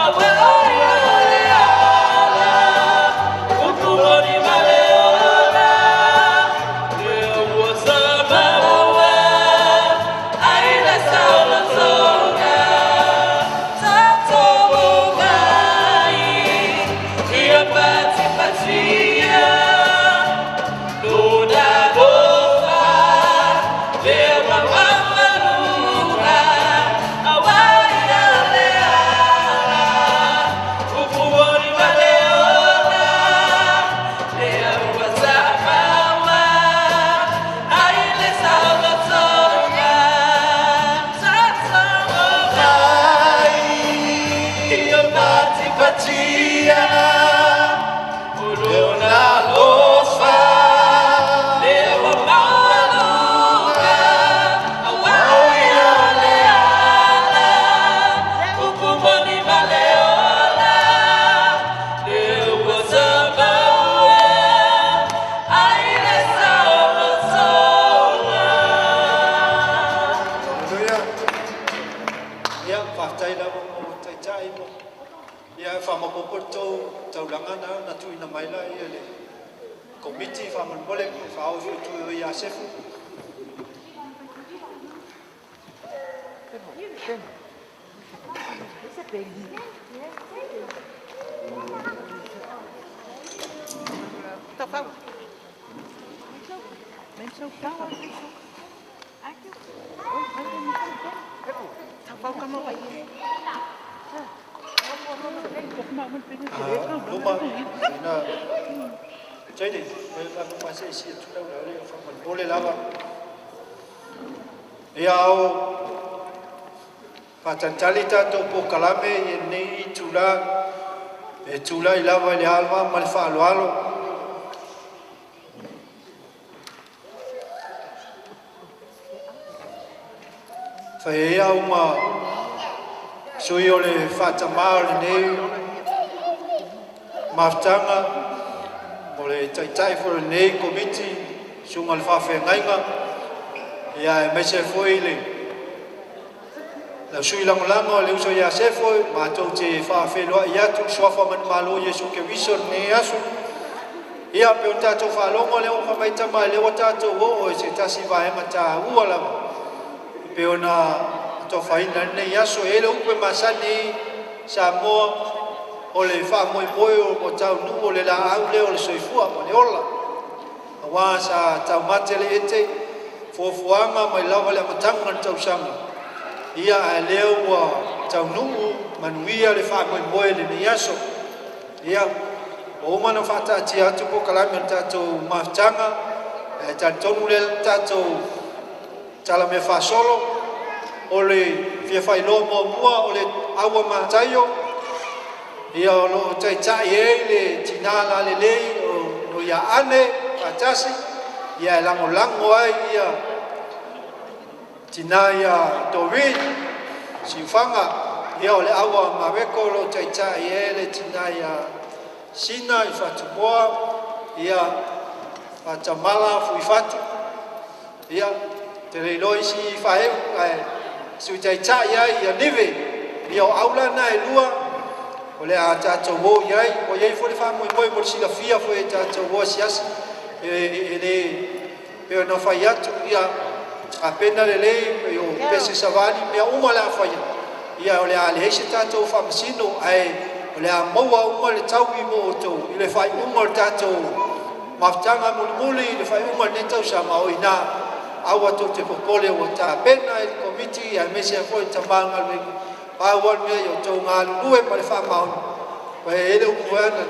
awe oia le ala, ukumoni maleola, le ua samaua, aile saolotoga, tatoongai, ia pati patia, Luna lofa, le wapawaruga, awaia le ala, ukumoni maleola, le ua samaua, aile saolotoga, tatoongai, ia pati patia, Uluna lofa, le wapawaruga, awaia le ala, ukumoni maleola, le ua samaua, aile saolotoga. Haleluya. Ia, faafetai lava mo taitai mo. Ia, faamaopoopo le tou taulaga na na tuuina mai la ia le komiti faamolemole e faaoo ifo i tui o ia Sefu. Luma, ina, Jade, la luma se isi atu lau la le faamolemole lava. Ia ao faatalitali tatou polokalame i lenei itulā e tulai lava i le ava ma le faaaloalo. Fai ai au ma sui o le faatamā o lenei mafutaga o le taitai foi o lenei komiti, susuga i le faafeagaiga, ia aemaise foi le lau sui lagolago o le uso ia Sefo, matou te faafeiloai atu i le suafa manumalo o Iesu Keriso i lenei aso. Ia, pe o tatou faalogo lea ua fai mai tama lea ua tatou oo i se tasi vaega taua lava e pei ona atofaina i lenei aso. E i ai le upu e masani Samoa o le faamoemoe o taunuu o le laau lea o le soifua ma le ola. Auā sa taumate le ete fuafuaga mai lava le amataga o le tausaga. Ia, ae lea ua taunuu manuia le faamoemoe i lenei aso. Ia, ua uma ona faataatia atu polokalame o le tatou mafutaga, ae talitonu lea le tatou Tala mea faasolo o le fia faailoa muamua o le au a Mataio, ia o lo o taitai ai le tina lalelei o ia Ane faatasi, ia e lagolago ai ia tina ia Doreen Siufaga, ia o le au a Mareko o lo o taitai ai le tina ia Sina i Fatumoa ia Faatamala Fuifatu. Ia, te le iloa isi faeu, ae sui taitai ai ia Nive. Ia o au la na e lua o le a tatou o i ai. Ua i ai foi le faamoemoe mo le silafia foi e tatou o asiasi e le pei ona fai atu ia tapena lelei o pese savali mea uma o le a faia. Ia o le a leai se tatou faamasino, ae o le a maua uma le taui mo outou i le faaiuga o le tatou mafutaga mulimuli i le faaiuga o lenei tausaga. O i ina aua tou te popole ua tapena e le Komiti aemaise ai foi le tama o le galuega. Pau lava le mea ia outou galulue ma le faamaoni, aua e i ai le upu foi lea,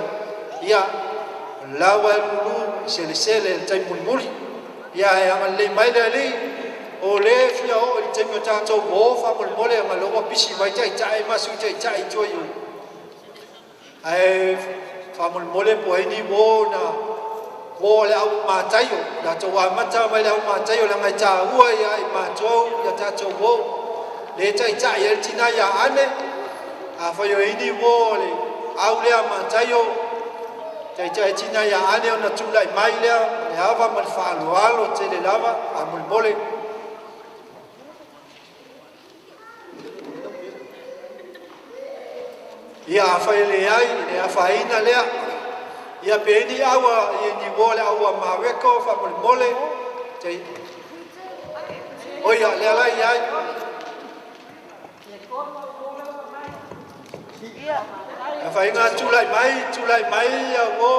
ia o lau lava e lulu e selesele i le taimi mulimuli. Ia ae agalelei mai le Alii, o lea e fia oo i le taimi o tatou o faamolemole ona o lea ua pisi mai Taitai ma Sui Taitai i tua i o, ae faamolemole po o ai ni uo na uo a le au Mataio, tatou amata mai le au Mataio leaga e taua ia i matou ia tatou uo lea e taitai ai le tina ia Ane. Afai o i ai ni uo a le au lea Mataio taitai ai le tina ia Ane ona tulai mai lea i le ava ma le faaaloalo tele lava faamolemole. Ia afai e leai, e le afaina lea. Ia pe i ai ni au a ni uo a le au a Mareko faamolemole. Oi ia lea la e i ai. Afaina tulai mai, tulai mai ia uo.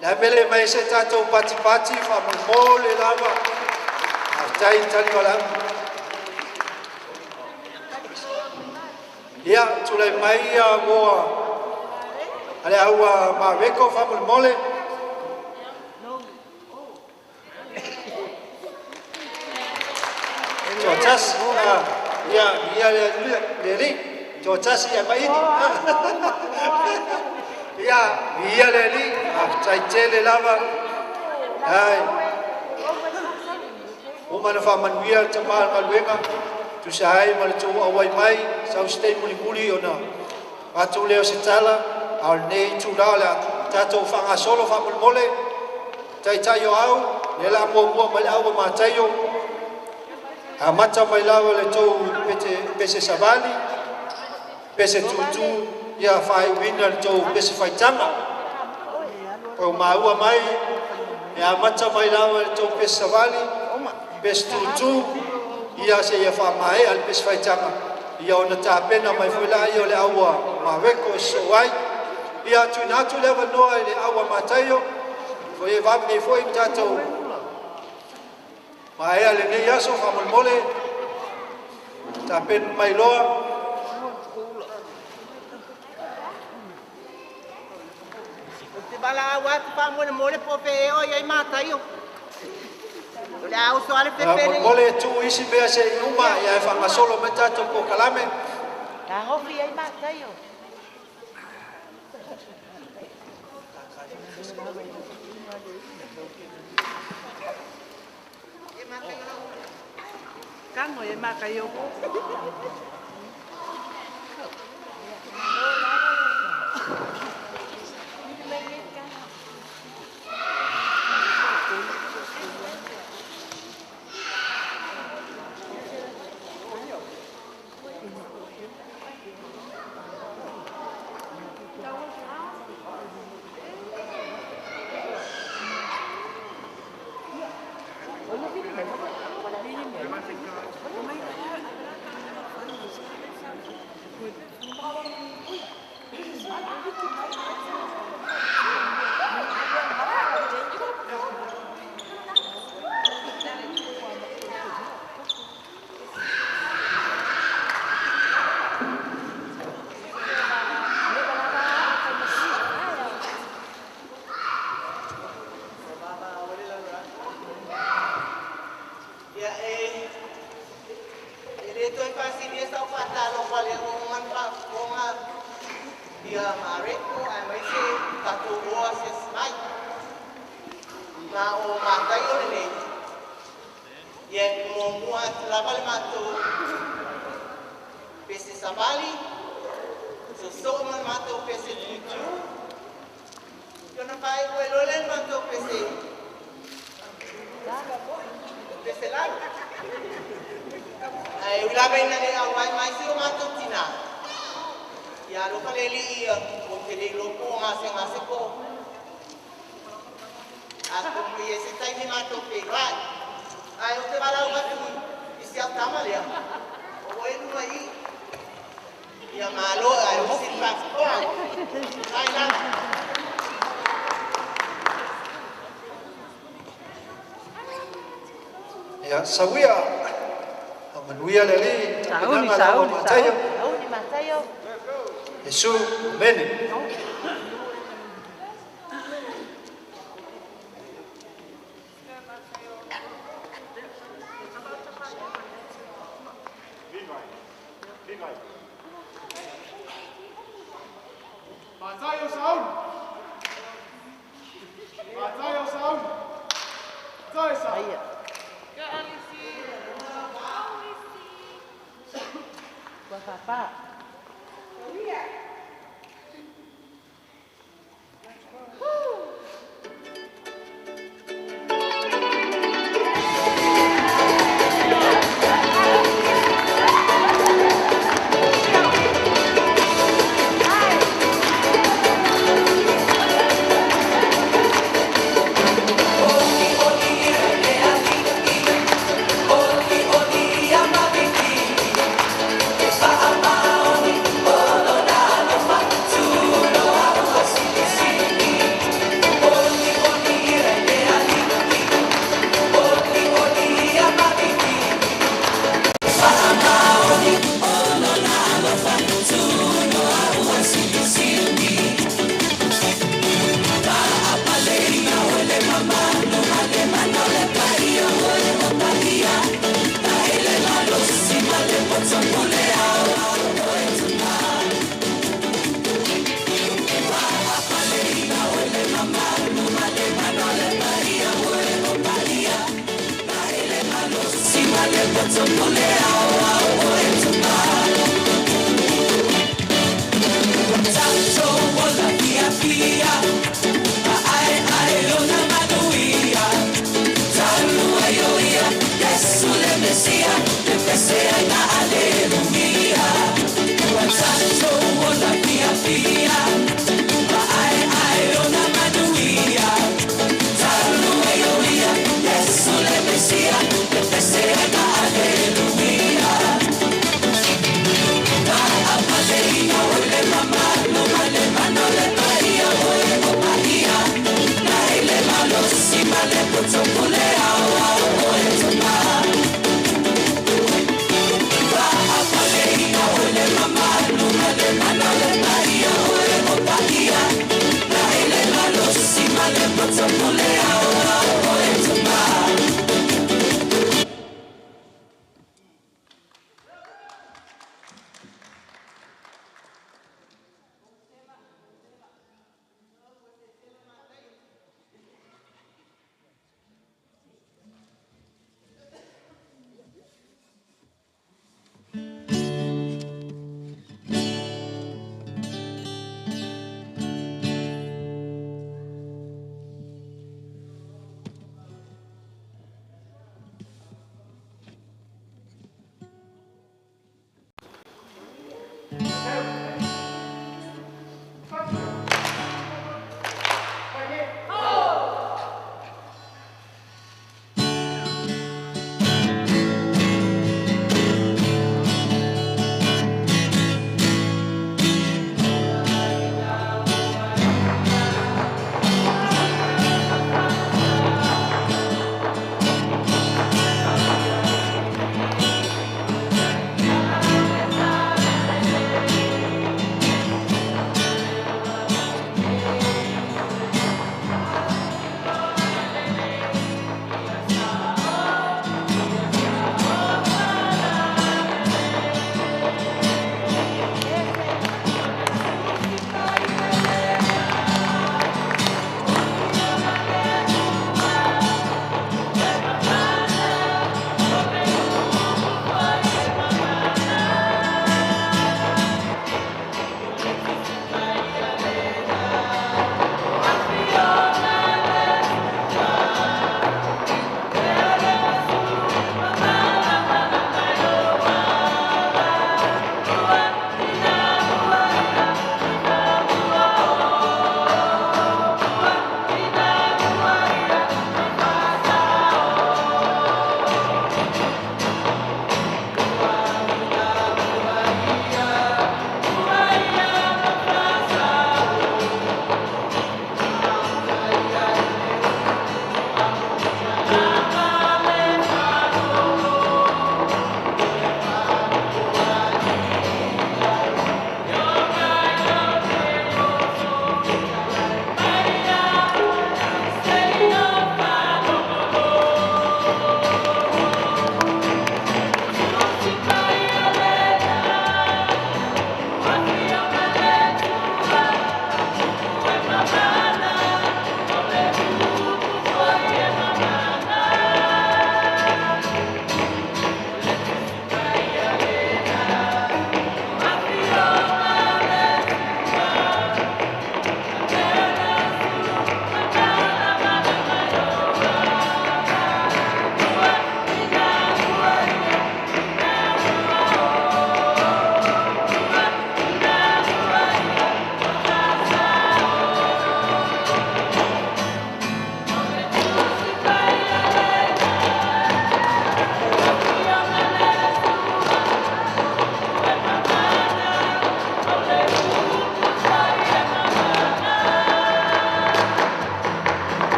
Le a le mea e le aumai ai se tatou patipati faamolemole lava. Faafetai le tali valaau. Ia tulai mai ia uo a le au a Mareko faamolemole. Toatasi, ia ia le Alii, toatasi ia maini. Ia ia le Alii, faafetai tele lava. Ai uma na faamanuia le tama o le galuega tusa ai ma le tou auai mai sau se taimi mulimuli ona avatu lea o se tala, a o lenei itula o le a tatou faagasolo faamolemole. Taitai o au, lea o le a muamua mai le au a Mataio, amata mai lava i le tou pese savali, pese tutu, ia faaiuina le tou pese faitaga. O maua mai, e amata mai lava i le tou pese savali, pese tutu, ia seia faamaea le pese faitaga, ia ona tapena mai foi laia o le au a Mareko e sosoo ai. Ia tuuina atu le avanoa i le au a Mataio, foi e vave nei foi tatou maea lenei aso faamolemole, tapena mai loa. Ou te valaau atu faamolemole po o fea ea o i ai Mataio. O le a oso lava le fefe le Faamolemole tuu isi mea se i uma, ia e faagasolo mai tatou polokalame. Tagofi ai Mataio. Kago e Mataio. lea ua uma ona faafofoga ia Mareko aemaise tatou oa asiasi mai. Ma o Mataio lenei, ia e muamua atu lava le matou pese savali, sosoo ma le matou pese tutu, ia ona faaiu ai loa lea le matou pese pese lau. Ae ui lava ina le auai mai si o matou tinā, ia alofa le Alii ia, ou te le iloa po o gasegase po o atonu e i ai se taimi matou feiloai. Ae ou te valaau atu i si au tama lea, o oe i luga i i. Ia malo ae osi le faafofoga. Faafetai lava. Ia, sauia. Faamanuia le Alii i Sauni, tapenaga a lau sauni, Mataio. sauni. Sauni Mataio. Iesu, amene. Mataio Sauni. Mataio Sauni. Mataio Sauni. Aia. Ua papa.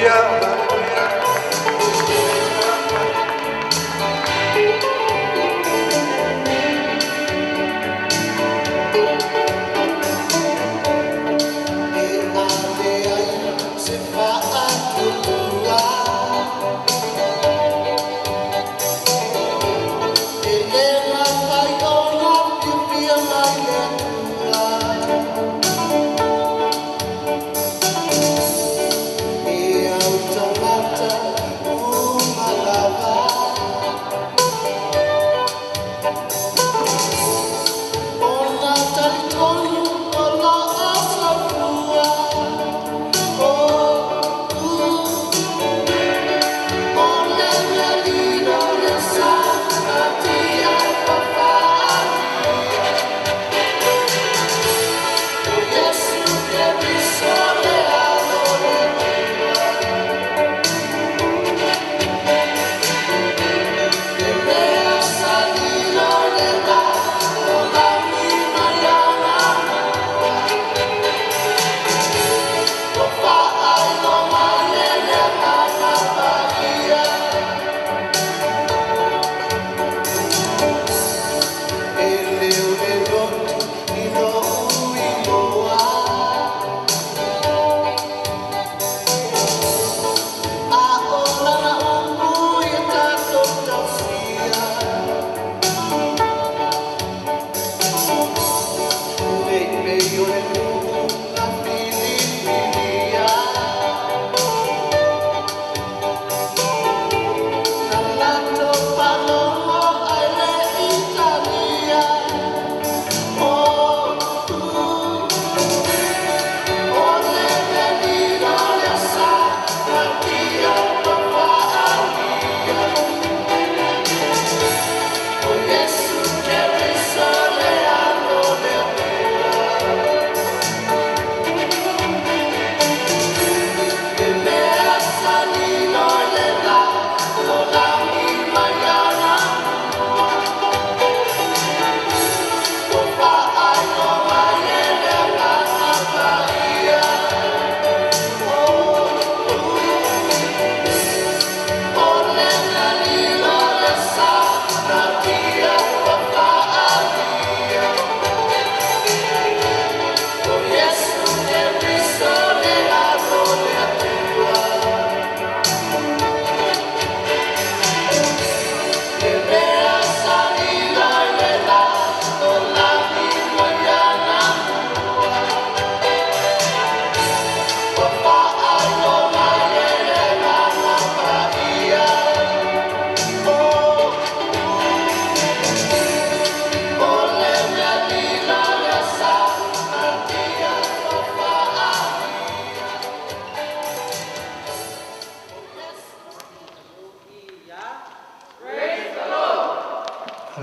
La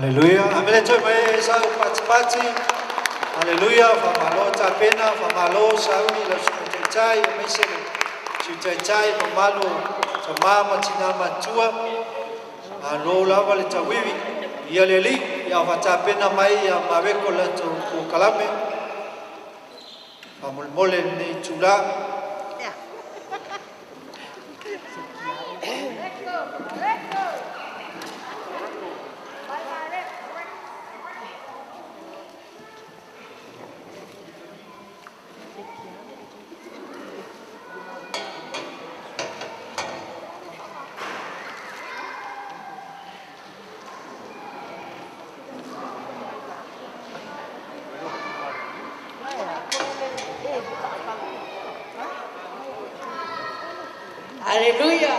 Hallelujah. Amele toi mai e sau pati pati. Hallelujah. Whamalo tapena, whamalo sauni lau sumataitai, o meise le sutaitai, mamalo ta mama tina matua. Malo lava le tawiwi. Ia le li, ia whatapena mai ia maweko la tau kalame. Whamolemole nei tula. Aleluia.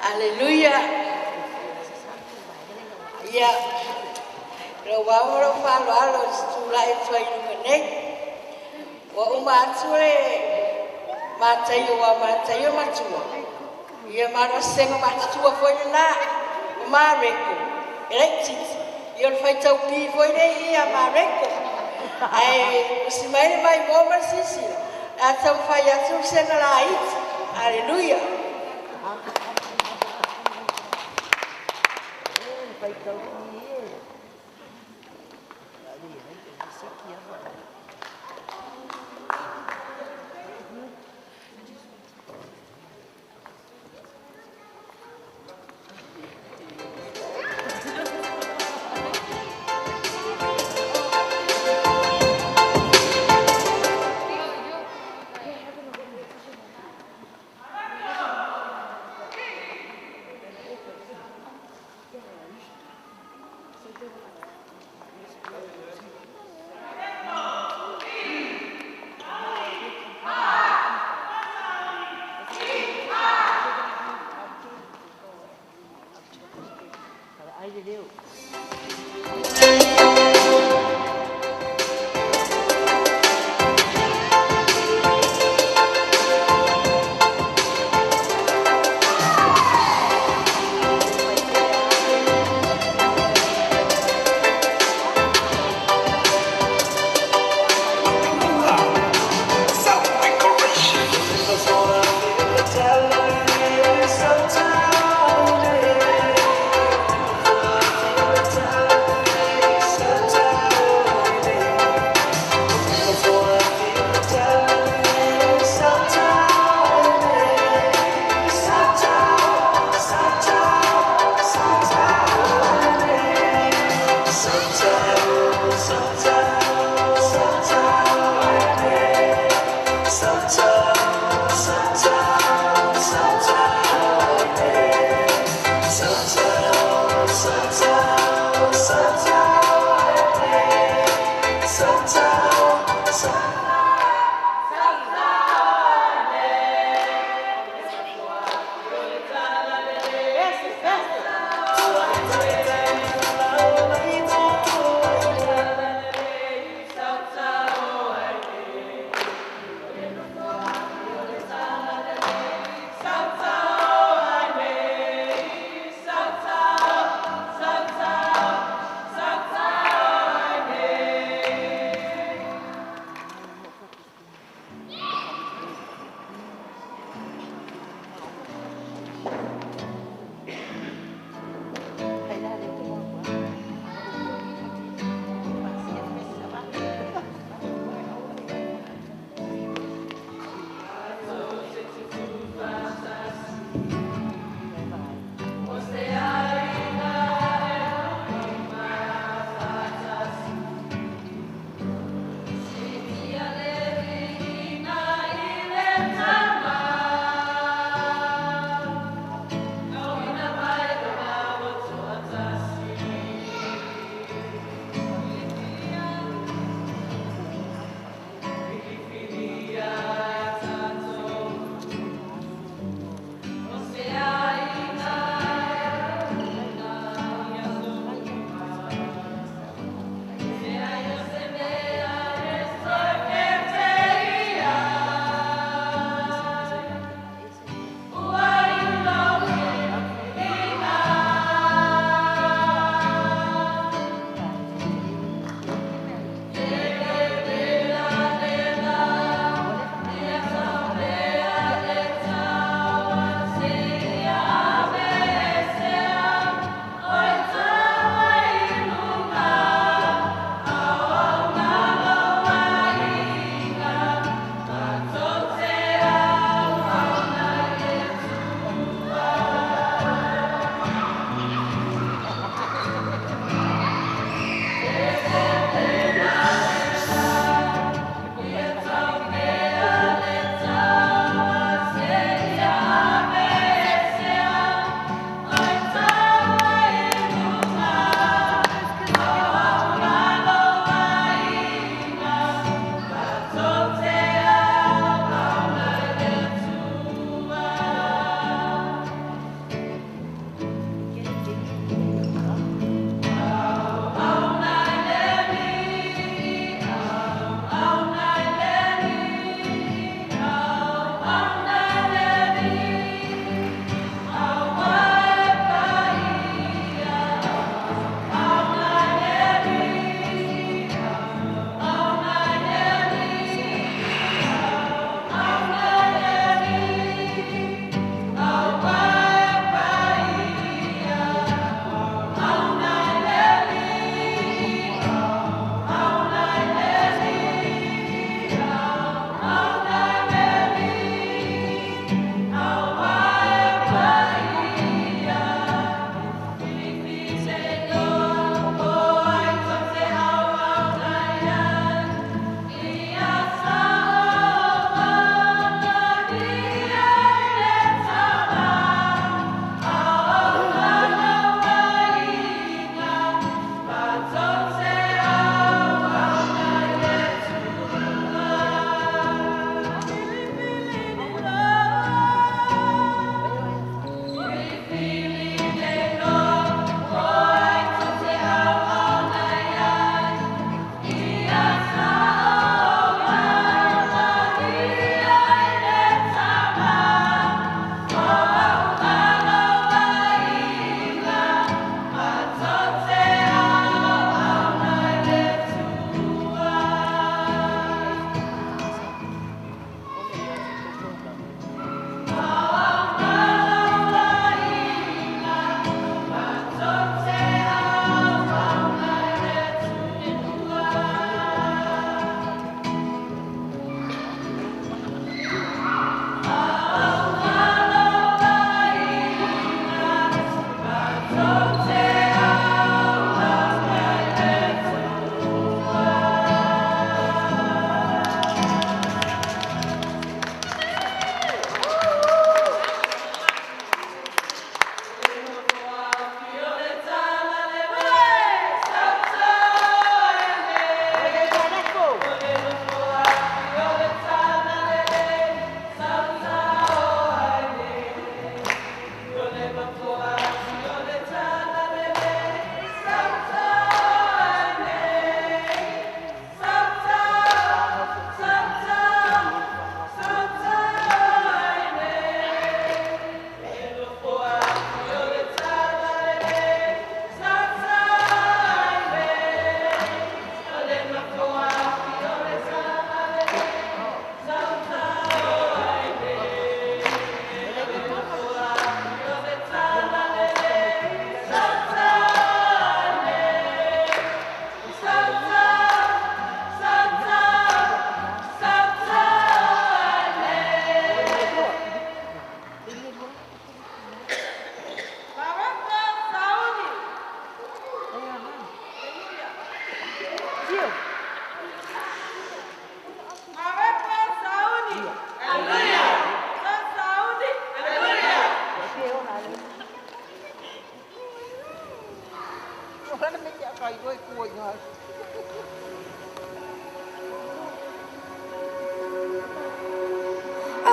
Aleluia. Ia lo wao falo alo tula e tua i nei. Wa uma atu le mataio wa mataio matua. Ia maro senga matua foi na o mareko. Ele titi. Ia o fai tau pi foi nei ia mareko. Ai o si mai mai mo ma sisi. A tau fai atu senga la it. Aleluia.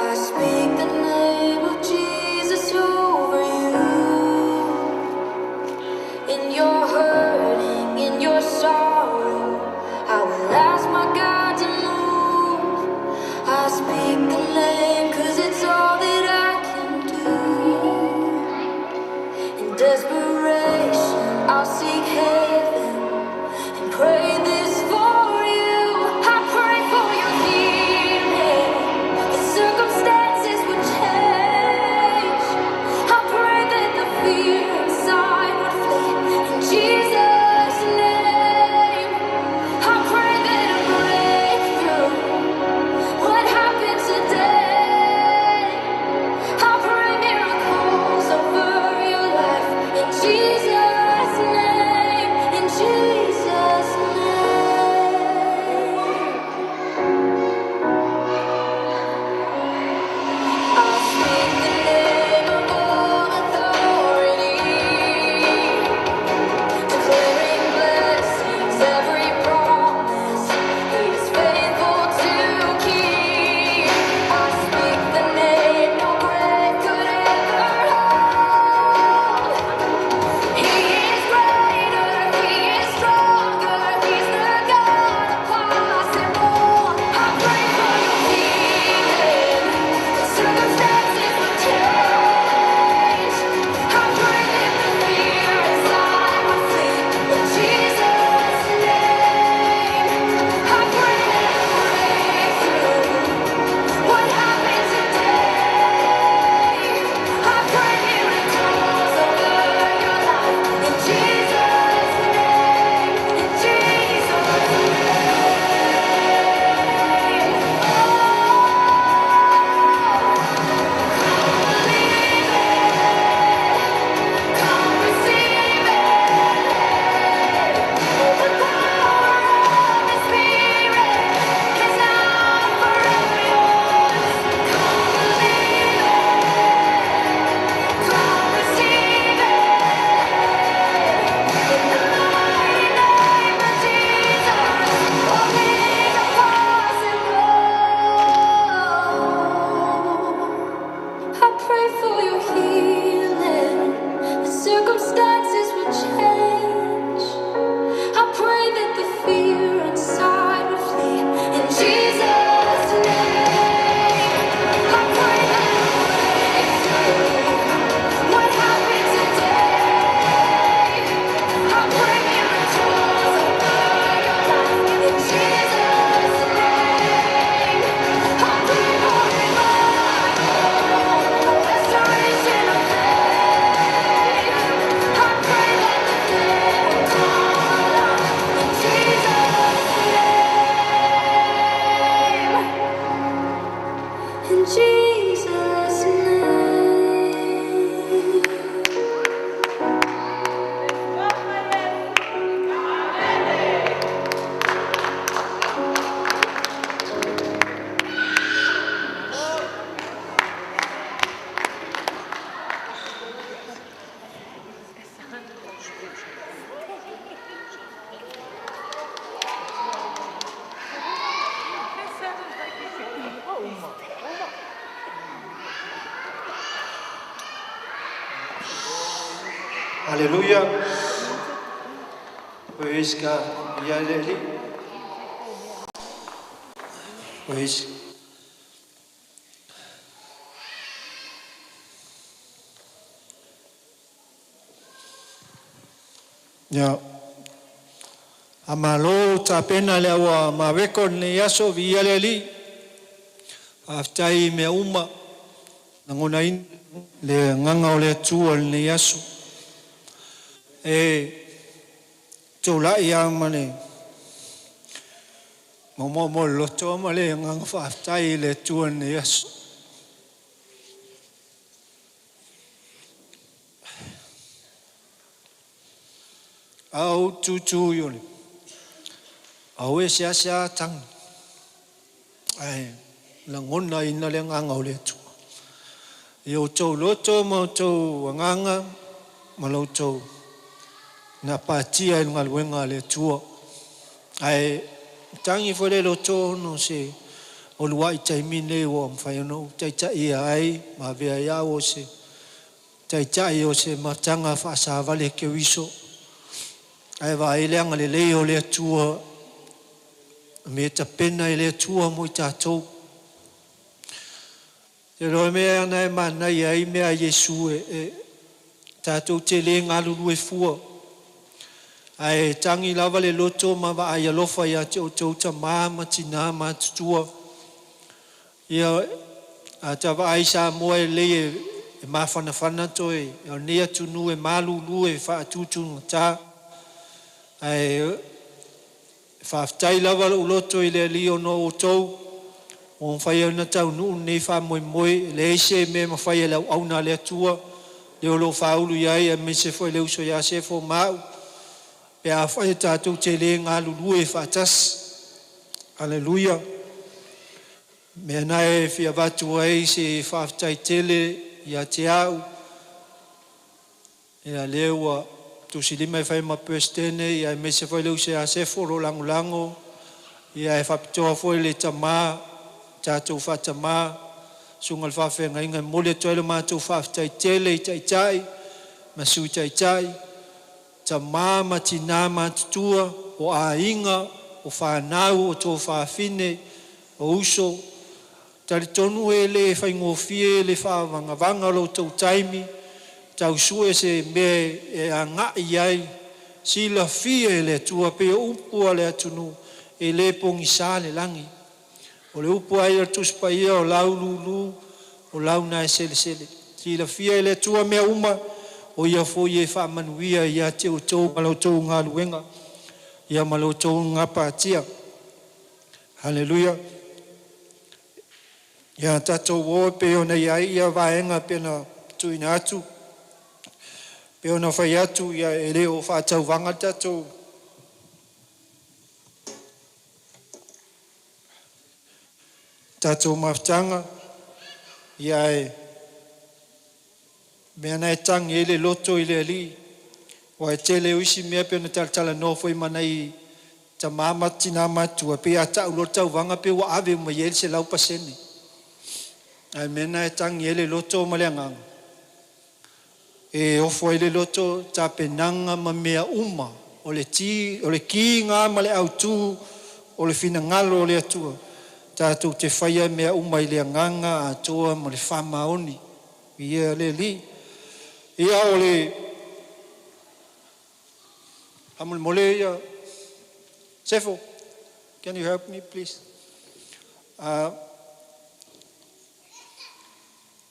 I speak the name of Jesus over you. In your hurting, in your sorrow, I will ask my God to move. I speak the name 'cause it's all that I can do. In desperation, I'll seek heaven and pray this for you. I pray for your healing. The circumstances would change. I pray that the fear inside would flee. In Jesus' name, I pray that a breakthrough would happen today. I pray miracles over your life in Jesus' name, in Jesus' name. I speak the name of all authority, declaring blessings, every promise He is faithful to keep. I speak the name no grave could ever hold. He is greater, He is stronger, He's the God of possible. I pray for your healing. The circumstances will change. I pray that the fear inside will flee. In Jesus' name, I pray that a breakthrough would happen today. I pray miracles over your life. In Jesus' name, in Jesus' name. Oh, believe it, come receive it. The power of the Spirit is now forever yours. Come believe it, come receive it. In the mighty name of Jesus, all things are possible. I pray for your healing. The circumstances will change. I pray that the fear inside will flee. In Jesus' name, I pray that a breakthrough would happen today. I pray miracles over your life. In Jesus' name, I pray for revival, a restoration of faith. I pray that the dead will come alive. In Jesus' name. In Jesus' name. Hallelujah. Praise God. Ia le Alii. Praise. Ia. Faamalo tapena le aua maveko lenei aso viia le Alii. Faafetai i mea uma lagonaina le agaga o le Atua i lenei aso. E tulai lava ma le maomaomo o le loto ma le agaga faafetai i le Atua i lenei aso. A ou tūtū i o le au e seasea tagi, ae lagonaina le agaga o le Atua i outou loto ma outou agaga ma la outou gapatia i le galuega a le Atua. Ae tagi foi le loto ona o se O lua'i taimi lenei ua mafai ona ou taitaiina ai ma avea ai a'u o se Taitai o se mafutaga faasavali a Keriso. Ae vaai le agalelei o le Atua i mea tapena e le Atua mo i tatou. Te iloa mea ana e manaia ai mea a Iesu e tatou te le galulue fua. Ae tagi lava le loto ma vaai alofa ia te outou tamā ma tinā matutua. Ia, a ta vaai i Samoa e lelei e mafanafana toe o lenei atunuu e malulu e faatutugata. Ae faafetai lava lou loto i le Alii ona o outou ua mafai ai ona taunuu lenei faamoemoe. E leai se mea e mafai e le auauna a le Atua le o lo o faaulu i ai aemaise foi le uso ia Sefo ma a'u pe afai e tatou te le galulue faatasi. Aleluia! O le mea lena e fia avatu ai se faafetai tele ia te au, ia lea ua tusilima e fai ma Peresetene aemaise foi le uso ia Sefo o lo o lagolago, ia ae faapitoa foi i le tama, tatou faatama, susuga i le faafeagaiga. E momoli atu ai le matou faafetai tele i Taitai ma Sui Taitai, tama ma tina matutua, o aiga, o fanau, o tuafafine, o uso. E talitonu e le faigofie le faavagavaga o lo outou taimi e tau sue se mea e agai i ai, e silafia e le Atua. E pei o upu a le atunuu, e le pogisa le lagi. O le upu lava ia a le Tusi Paia, o laululu o lau na e selesele. E silafia e le Atua mea uma, o Ia foi e faamanuia ia te outou ma la outou galuega, ia ma lo outou gapatia. Haleluia! Ia tatou o e pei ona i ai ia vaega e pei ona tuuina atu, e pei ona fai atu ia e le o faatauvaga le tatou tatou mafutaga, ia ae o mea na e tagi ai le loto i le Alii, aua e tele o isi mea e pei ona talatalanoa foi ma nai tama ma tina matutua, e pei a tau loa le tauvaga pei ua ave uma i ai le 100%. A o le mea lena e tagi ai le loto ma le agaga, e ofo ai le loto i tapenaga ma mea uma. O le ki lena ma le autu o le finagalo o le Atua tatou te faia mea uma i le agaga atoa ma le faamaoni. Viia le Alii. Ia o le faamolemole ia Sefo, can you help me please?